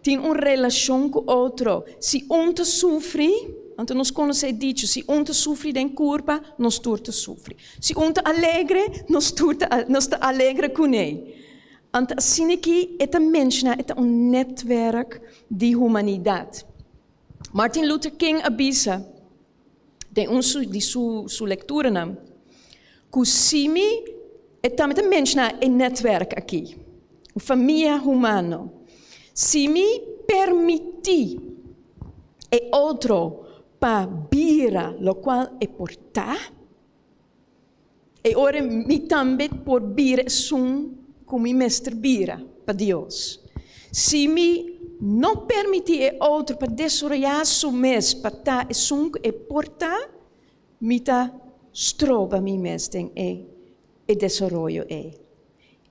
Tin un relashon ku otro. Si un ta sufri, anto nos konosé e dicho, si un ta sufri den kurpa, nos tur ta sufri. Si un ta alegre, nos tur ta nos ta alegre kuné. Anto asina aki e ta menshoná e ta un nètwèrk di humanidat. Martin Luther King a bisa den un su di su su lekturanan ku si mi e tambe ta menshoná e nètwèrk aki, un famia humano. Si mi permití e otro pa bira lokual e por ta, e ora mi tambe por bira esun ku mi mester bira pa Dios. Si mi no permití e otro pa desaroyá su mes pa ta esun ku e por ta, mi ta stroba mi mes den e e desaroyo ei.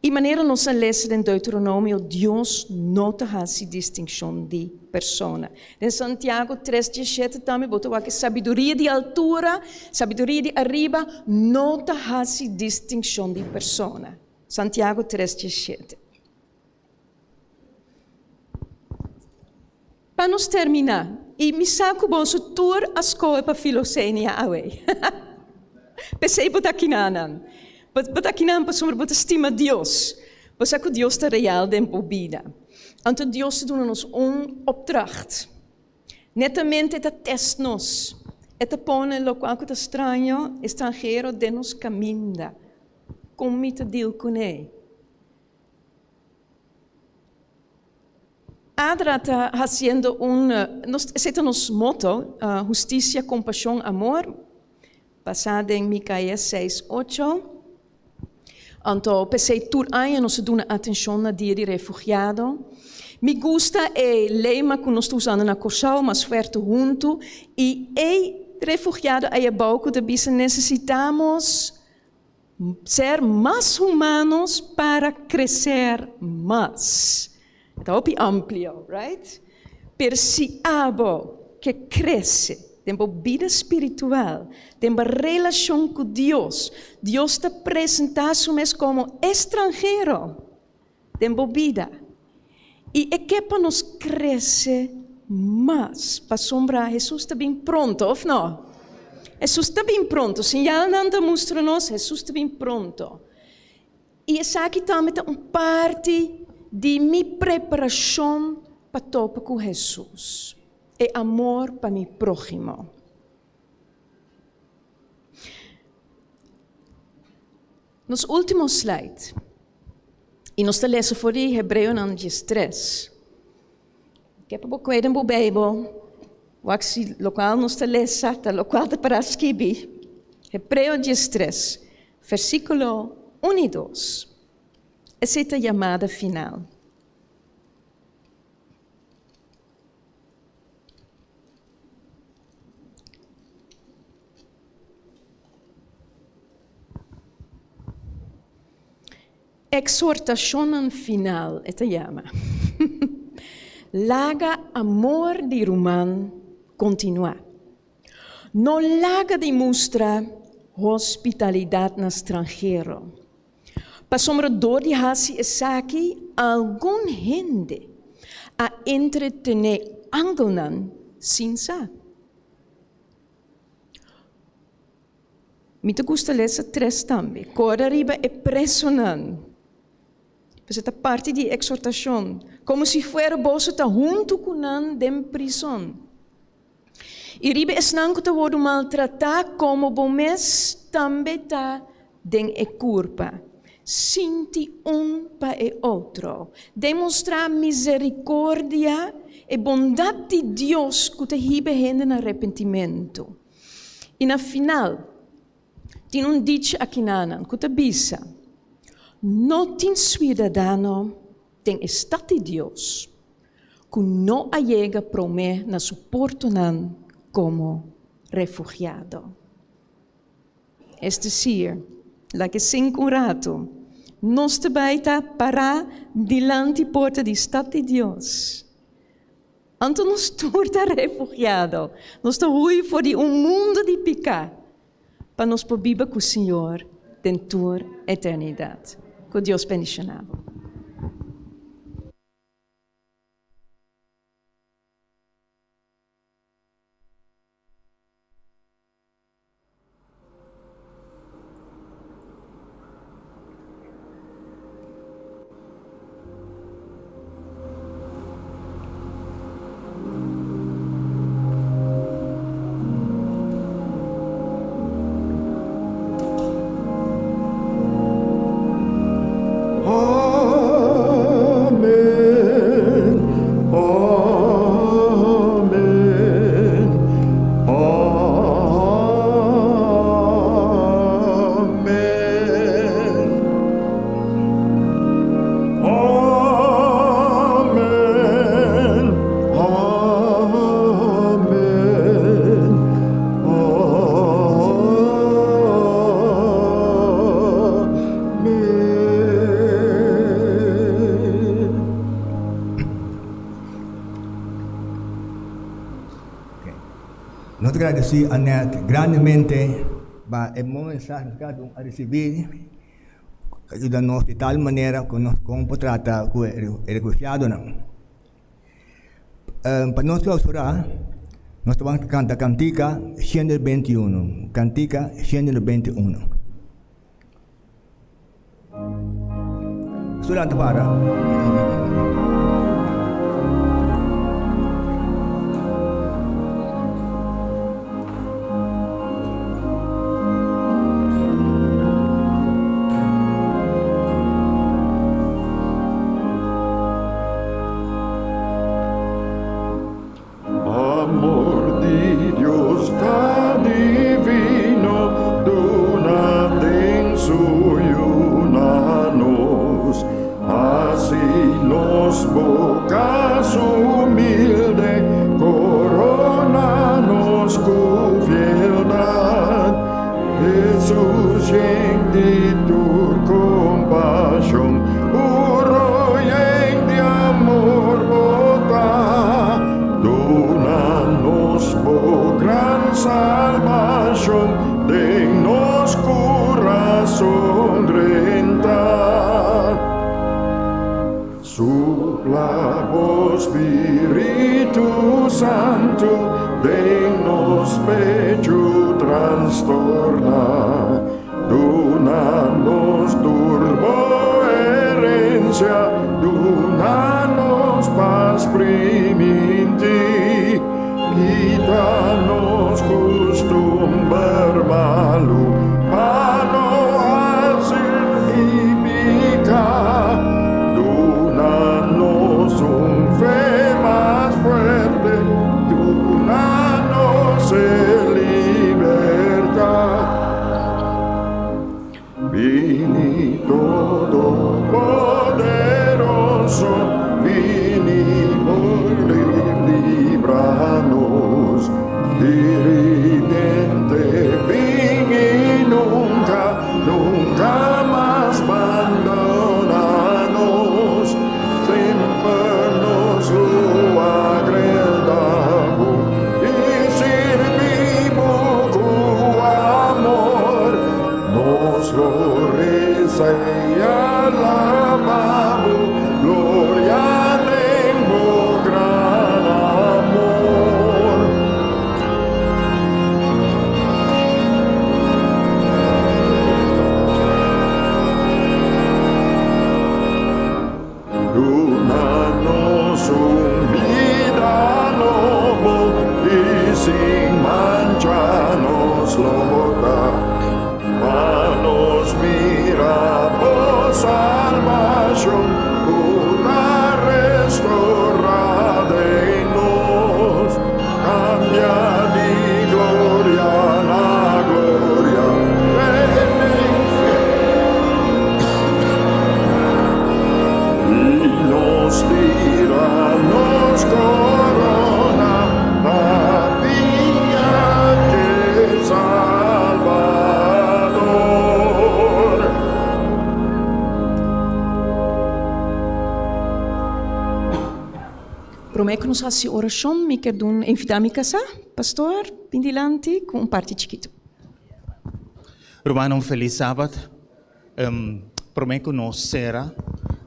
I manera nos a lesa den Deuteronomio, Dios no ta hasi distinkshon di persona. Den Santiago tres diesshete tambe bo ta wak e sabiduria di altura, sabiduria di ariba, no ta hasi distinkshon di persona. Santiago tres diesshete. Pa nos terminá, i mi sa ku boso tur a skohe pa Filosenia awe. P'esei bo ta kinanan. Bo ta kinan pasobra bo ta stima Dios. Bo sa ku Dios ta real den bo bida. Anto Dios ta duna nos un opdracht. Netamente e ta tèst nos. E ta pone lokual ku ta straño, estranhero, den nos kaminda. Kon mi ta deal kuné? Adra ta hasiendo un, nos, esei ta nos moto, hustisia, kompashon, amor, basá den Mikaías seis, ocho. Anto p'esei tur aña nos ta duna atenshon na Dia di Refugiado. Mi gusta e lema ku nos ta usando na Kòrsou, Mas fuerte huntu, i e refugiado ei abou ku ta bisa nesesitamos Ser mas humanos para crecer mas. E ta hopi amplio, right? Pero si abo ke crece den bo bida spiritual, den bo relacion cu Dios, Dios ta presenta su mes como estranhero den bo bida. I e ke pa nos krese mas, pasobra Hesus ta bin pronto, òf no? Hesus ta bin pronto, señalnan ta mustra nos Hesus ta bin pronto. I esaki tambe ta un parti di mi preparashon pa topa ku Hesus, e amor pa mi próhimo. Nos último slide. I nos ta lesa for di Hebreonan diestres. Ke pa bo kue den bo Beibel, wak si lokual nos ta lesa ta lokual ta para skibi. Hebreo diestres, versíkulo un i dos. Esei ta yamada final. Eksortashonnan final e ta yama. Laga amor di ruman kontinuá. No laga di mustra hospitalidat na stranhero. Pasobra dor di hasi esaki algun hende a entretené angelnan sin sa. Mi ta gusta lesa tres tambe. Kòrda riba e presonan. Pues e ta parti di e eksortashon. Komo si fuera boso ta huntu ku nan den prison. I riba esnan ku ta wòrdu maltratá komo bo mes tambe ta den e kurpa. Sinti un pa e otro. Demostrá miserikordia, e bondat di Dios ku ta hiba hende na arepentimentu. I na final, tin un dicha akinanan ku ta bisa, No tin suidadano den e stat di Dios ku no a yega promé na su portonan komo refugiado. Es desir, laga sink un ratu, nos ta bai ta pará dilanti porta di stat di Dios. Anto nos tur ta refugiado, nos ta hui for di un mundu di piká pa nos por biba ku Señor den tur eternidat. Ku Dios bendishoná bo. Amen. Amen. Amen. Amen. Amen. Amen. Nos ta gradesí Annette grandemente pa e bon mensahe nos kada un a risibí ku a yuda nos di tal manera ku nos kon por trata ku e refugiadonan. Pa nos klausurá nos ta ban kanta kantika 121, kantika 121. Su lanta para. Bo Spiritu Santu den nos pechu trastorná. Duna nos tur bo herencia, duna nos pas primintí. Kita nos kustumber malu, pa no hasi piká. Duna nos un fe mas fuerte, duna nos e libertat. Bini Todopoderoso, bini por libra nos. Dirigente, bin i nunca, nunca mas bandona nos. Semper nos lo agreda bo i sirbi bo ku amor. Nos lo resa i alaba bo, gloria den bo gran amor. Duna nos un bida nobo i sin mancha nos lo ta, pa nos mira bo salbashon ku ta restorá den nos, kambia di gloria na gloria. I nos tira nos corona na pia dje Salbador. Promé ku nos hasi orashon, mi ker dun invitá mi kasá, pastor, bin dilanti ku un parti chikitu. Rumannan, un felis sabat. Promé ku nos sera,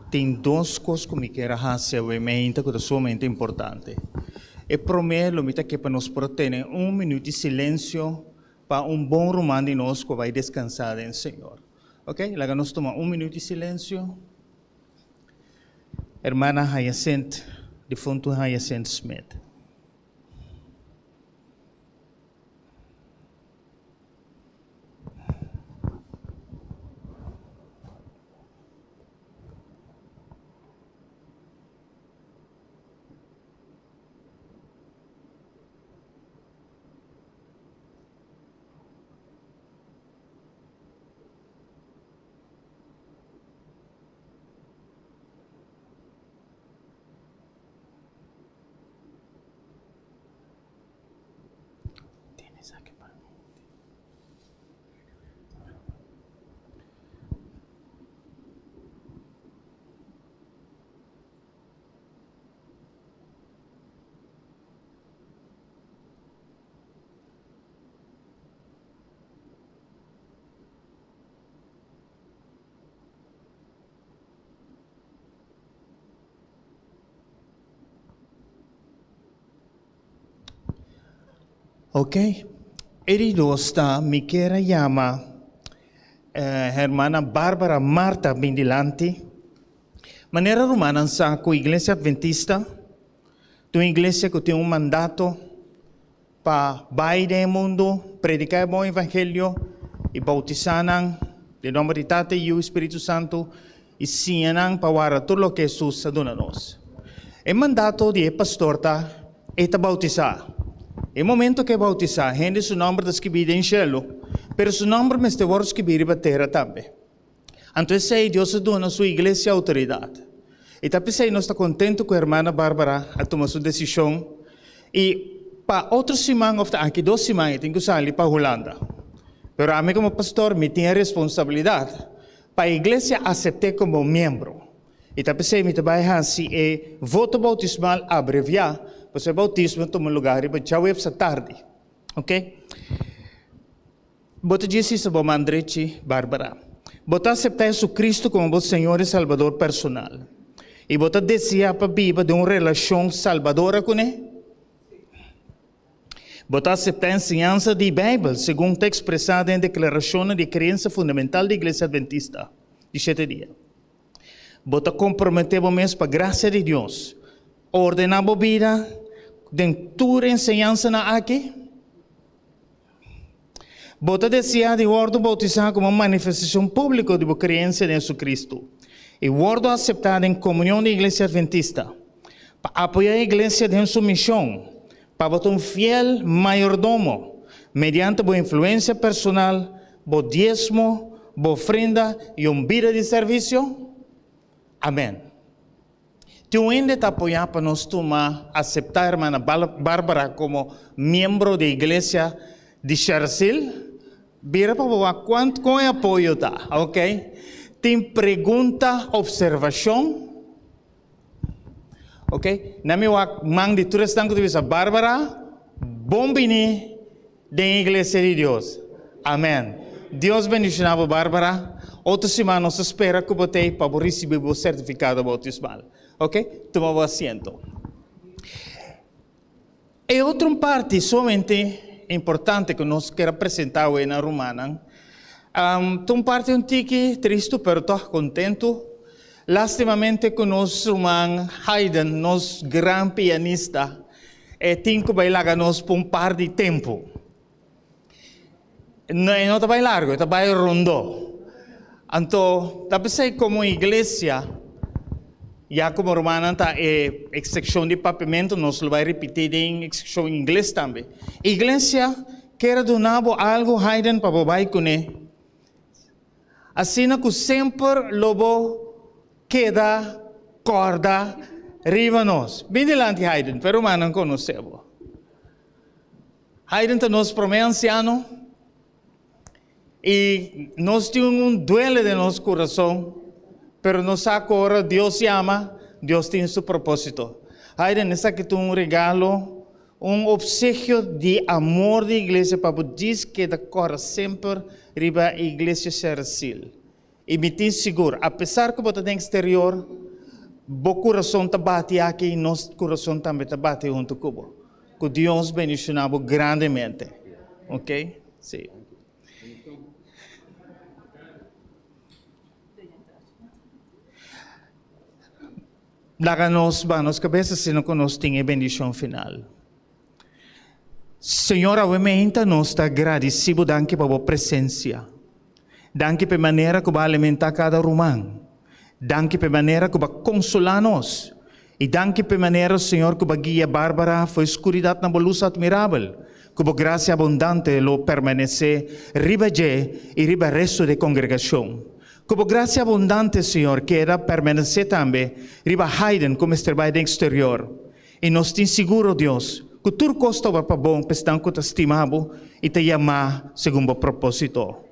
tin dos kos ku mi kier a hasi awe meinta ku ta sumamente importante. E promé, lo mi ta ke pa nos por a tene un minüt di silensio pa un bon ruman di nos ku a bai deskansá den Señor. Oke, laga nos tuma un minüt di silensio. Hermana Hyacinth, difuntu Hyacinth Smith. Ok, e di dos ta mi kier a yama hermana Barbara Marta bin dilanti. Manera rumannan sa ku Iglesia Adventista ta un iglesia ku tin un mandato pa bai den e mundu, prediká e bon evangelio i boutisá nan den nòmber di Tata, Yu i Spiritu Santu i siña nan pa warda tur loke Hesus a duna nos. E mandato di e pastor ta, e ta boutisá. E momento ku e boutisá, hende su nòmber ta skibí den shelu, pero su nòmber mester wòrdu skibí riba tera tambe. Anto esei Dios a duna su iglesia outoridat. I ta p'esei nos ta kontentu ku hermana Barbara a tuma su desishon i pa otro siman òf ta aki dos siman e tin ku sali pa Hulanda. Pero ami komo pastor mi tin e responsabilidat pa e iglesia asept'é komo miembro. I ta p'esei mi ta bai hasi e voto boutismal abreviá, pasobra e boutismo a tuma lugá riba djaweps atardi. Oke. Bo ta djis hisa bo man drechi, Barbara. Bo ta aseptá Jesucristo komo bo Señor i Salbador personal. I bo ta deseá pa biba den un relashon salbadora kuné? Bo ta aseptá enseñansa di Beibel segun ta ekspresá den e Deklarashonnan di Kreensa Fundamental di Iglesia Adventista di Shete Dia? Bo ta komprometé bo mes pa grasia di Dios ordená bo bida den tur e enseñansanan aki? Bo ta deseá di wòrdu boutisá komo un manifestashon públiko di bo kreensia den Jesucristo i wòrdu aseptá den komunion di Iglesia Adventista pa apoyá e iglesia den su mishon pa bo ta un fiel mayordomo mediante bo influensia personal, bo diesmo, bo ofrenda i un bida di servisio? Amèn. Tin un hende ta apoyá pa nos tuma aseptá hermana Barbara komo miembro di iglesia di Shersil? Bira pa bo wak kuant kon e apoyo ta, ok. Tin pregunta, opservashon? Ok, na mi wak man di tur esnan ku ta bisa Barbara, bon bini Den Iglesia di Dios. Amen. Dios bendiciona bo Barbara. Otro siman nos ta spera cu bo t'ey pa bo ricibi bo certificado bautismal. Ok? Tuma bo asiento. E otro un parti sumamente importante cu nos kier a presenta awe na rumannan, um, ta un parti un tiki tristo pero toch contento. Lastimamente cu nos ruman Hayden, nos gran pianista, E tin ku bai laga nos pa un par di tempu. No, e no ta bai largu, e ta bai rondó. Anto, ta p'esei komo iglesia, ya komo rumannan ta e sekshon di papiamentu, nos lo bai ripití den e sekshon ingles tambe. Iglesia kier a duna bo algu, Hayden, pa bo bai kuné. Asina ku semper lo bo keda kòrda riba nos. Bin dilanti Hayden, pa e rumannan konosé bo. Hayden ta nos promé ansiano i nos tin un duele den nos kurason, pero nos sa ku ora Dios yama, Dios tin su propósito. Hayden, esaki ta un regalo Un opsegio di amor di iglesia pa bo djis keda kòrda semper riba e iglesia Shersil. I mi tin sigur, apesar ku bo ta den eksterior, bo kurason ta bati aki i nos kurason tambe ta bati huntu ku bo. Ku Dios bendishoná bo grandemente. Ok? Sí. Laga nos baha nos kabesa asina ku nos tin e bendishon final. Señor, awe meinta nos ta gradisí Bo danki pa Bo presensia. Danki pa e manera ku Bo a alimentá kada ruman. Danki pa e manera ku Bo a konsolá nos. I danki pa e manera, Señor, ku Bo a guia Barbara for e skuridat na Bo lus atmirabel. Ku Bo grasia abundante lo permanesé riba dje i riba resto di e kongregashon. Ku bo grasia abundante, Señor, keda permanesé tambe riba Hayden ku mester bai den eksterior. I nos tin sigur, o Dios, ku tur kos ta obra pa bon pa esnan ku ta stima bo i ta yamá segun bo propósito.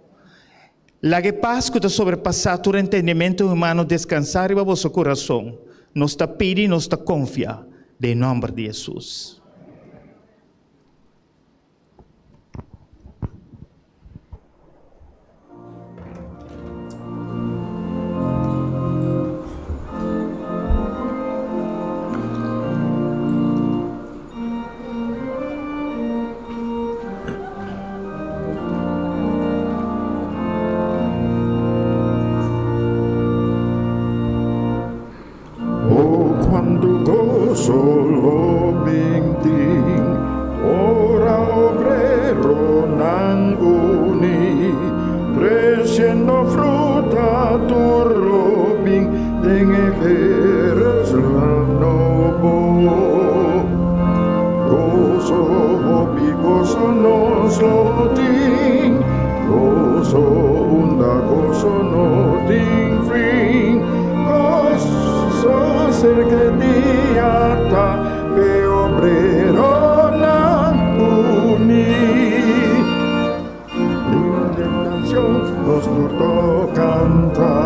Laga e pas ku ta sobrepasá tur entendimentu humano deskansá riba boso kurason. Nos ta pidi i nos ta konfia den nòmber di Hesus. O cuantu goso lo bin tin ora obreronan uni, treciendo fruta tur lo bin den e Jerusalem nobo. Goso, hopi goso nos lo tin, goso unda goso no tin fin. Goso cerca e dia ta p'e obreronan uni. Linda canción nos tur to canta,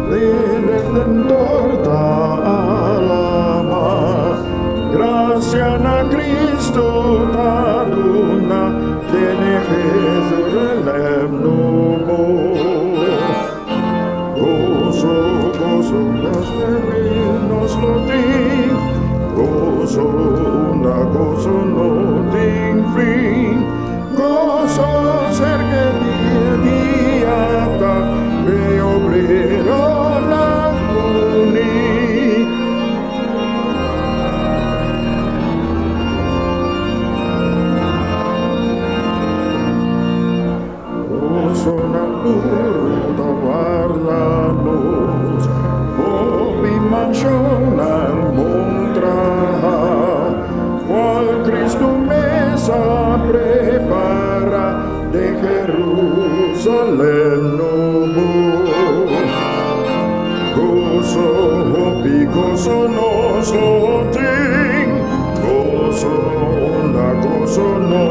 Den Redentor ta alaba. Gracia na Cristo ta duna, Den e Jerusalem nobo. Gozo, gozo. Goso nos lo tin, goso unda goso no tin fin. Goso serka dia dia ta e obreronan uní. Gosonan duru ta warda nos, hopi manshonnan bon traha, cual Cristo mes a prepara den Jerusalem nobo. Goso, hopi goso nos lo tin, goso unda goso no.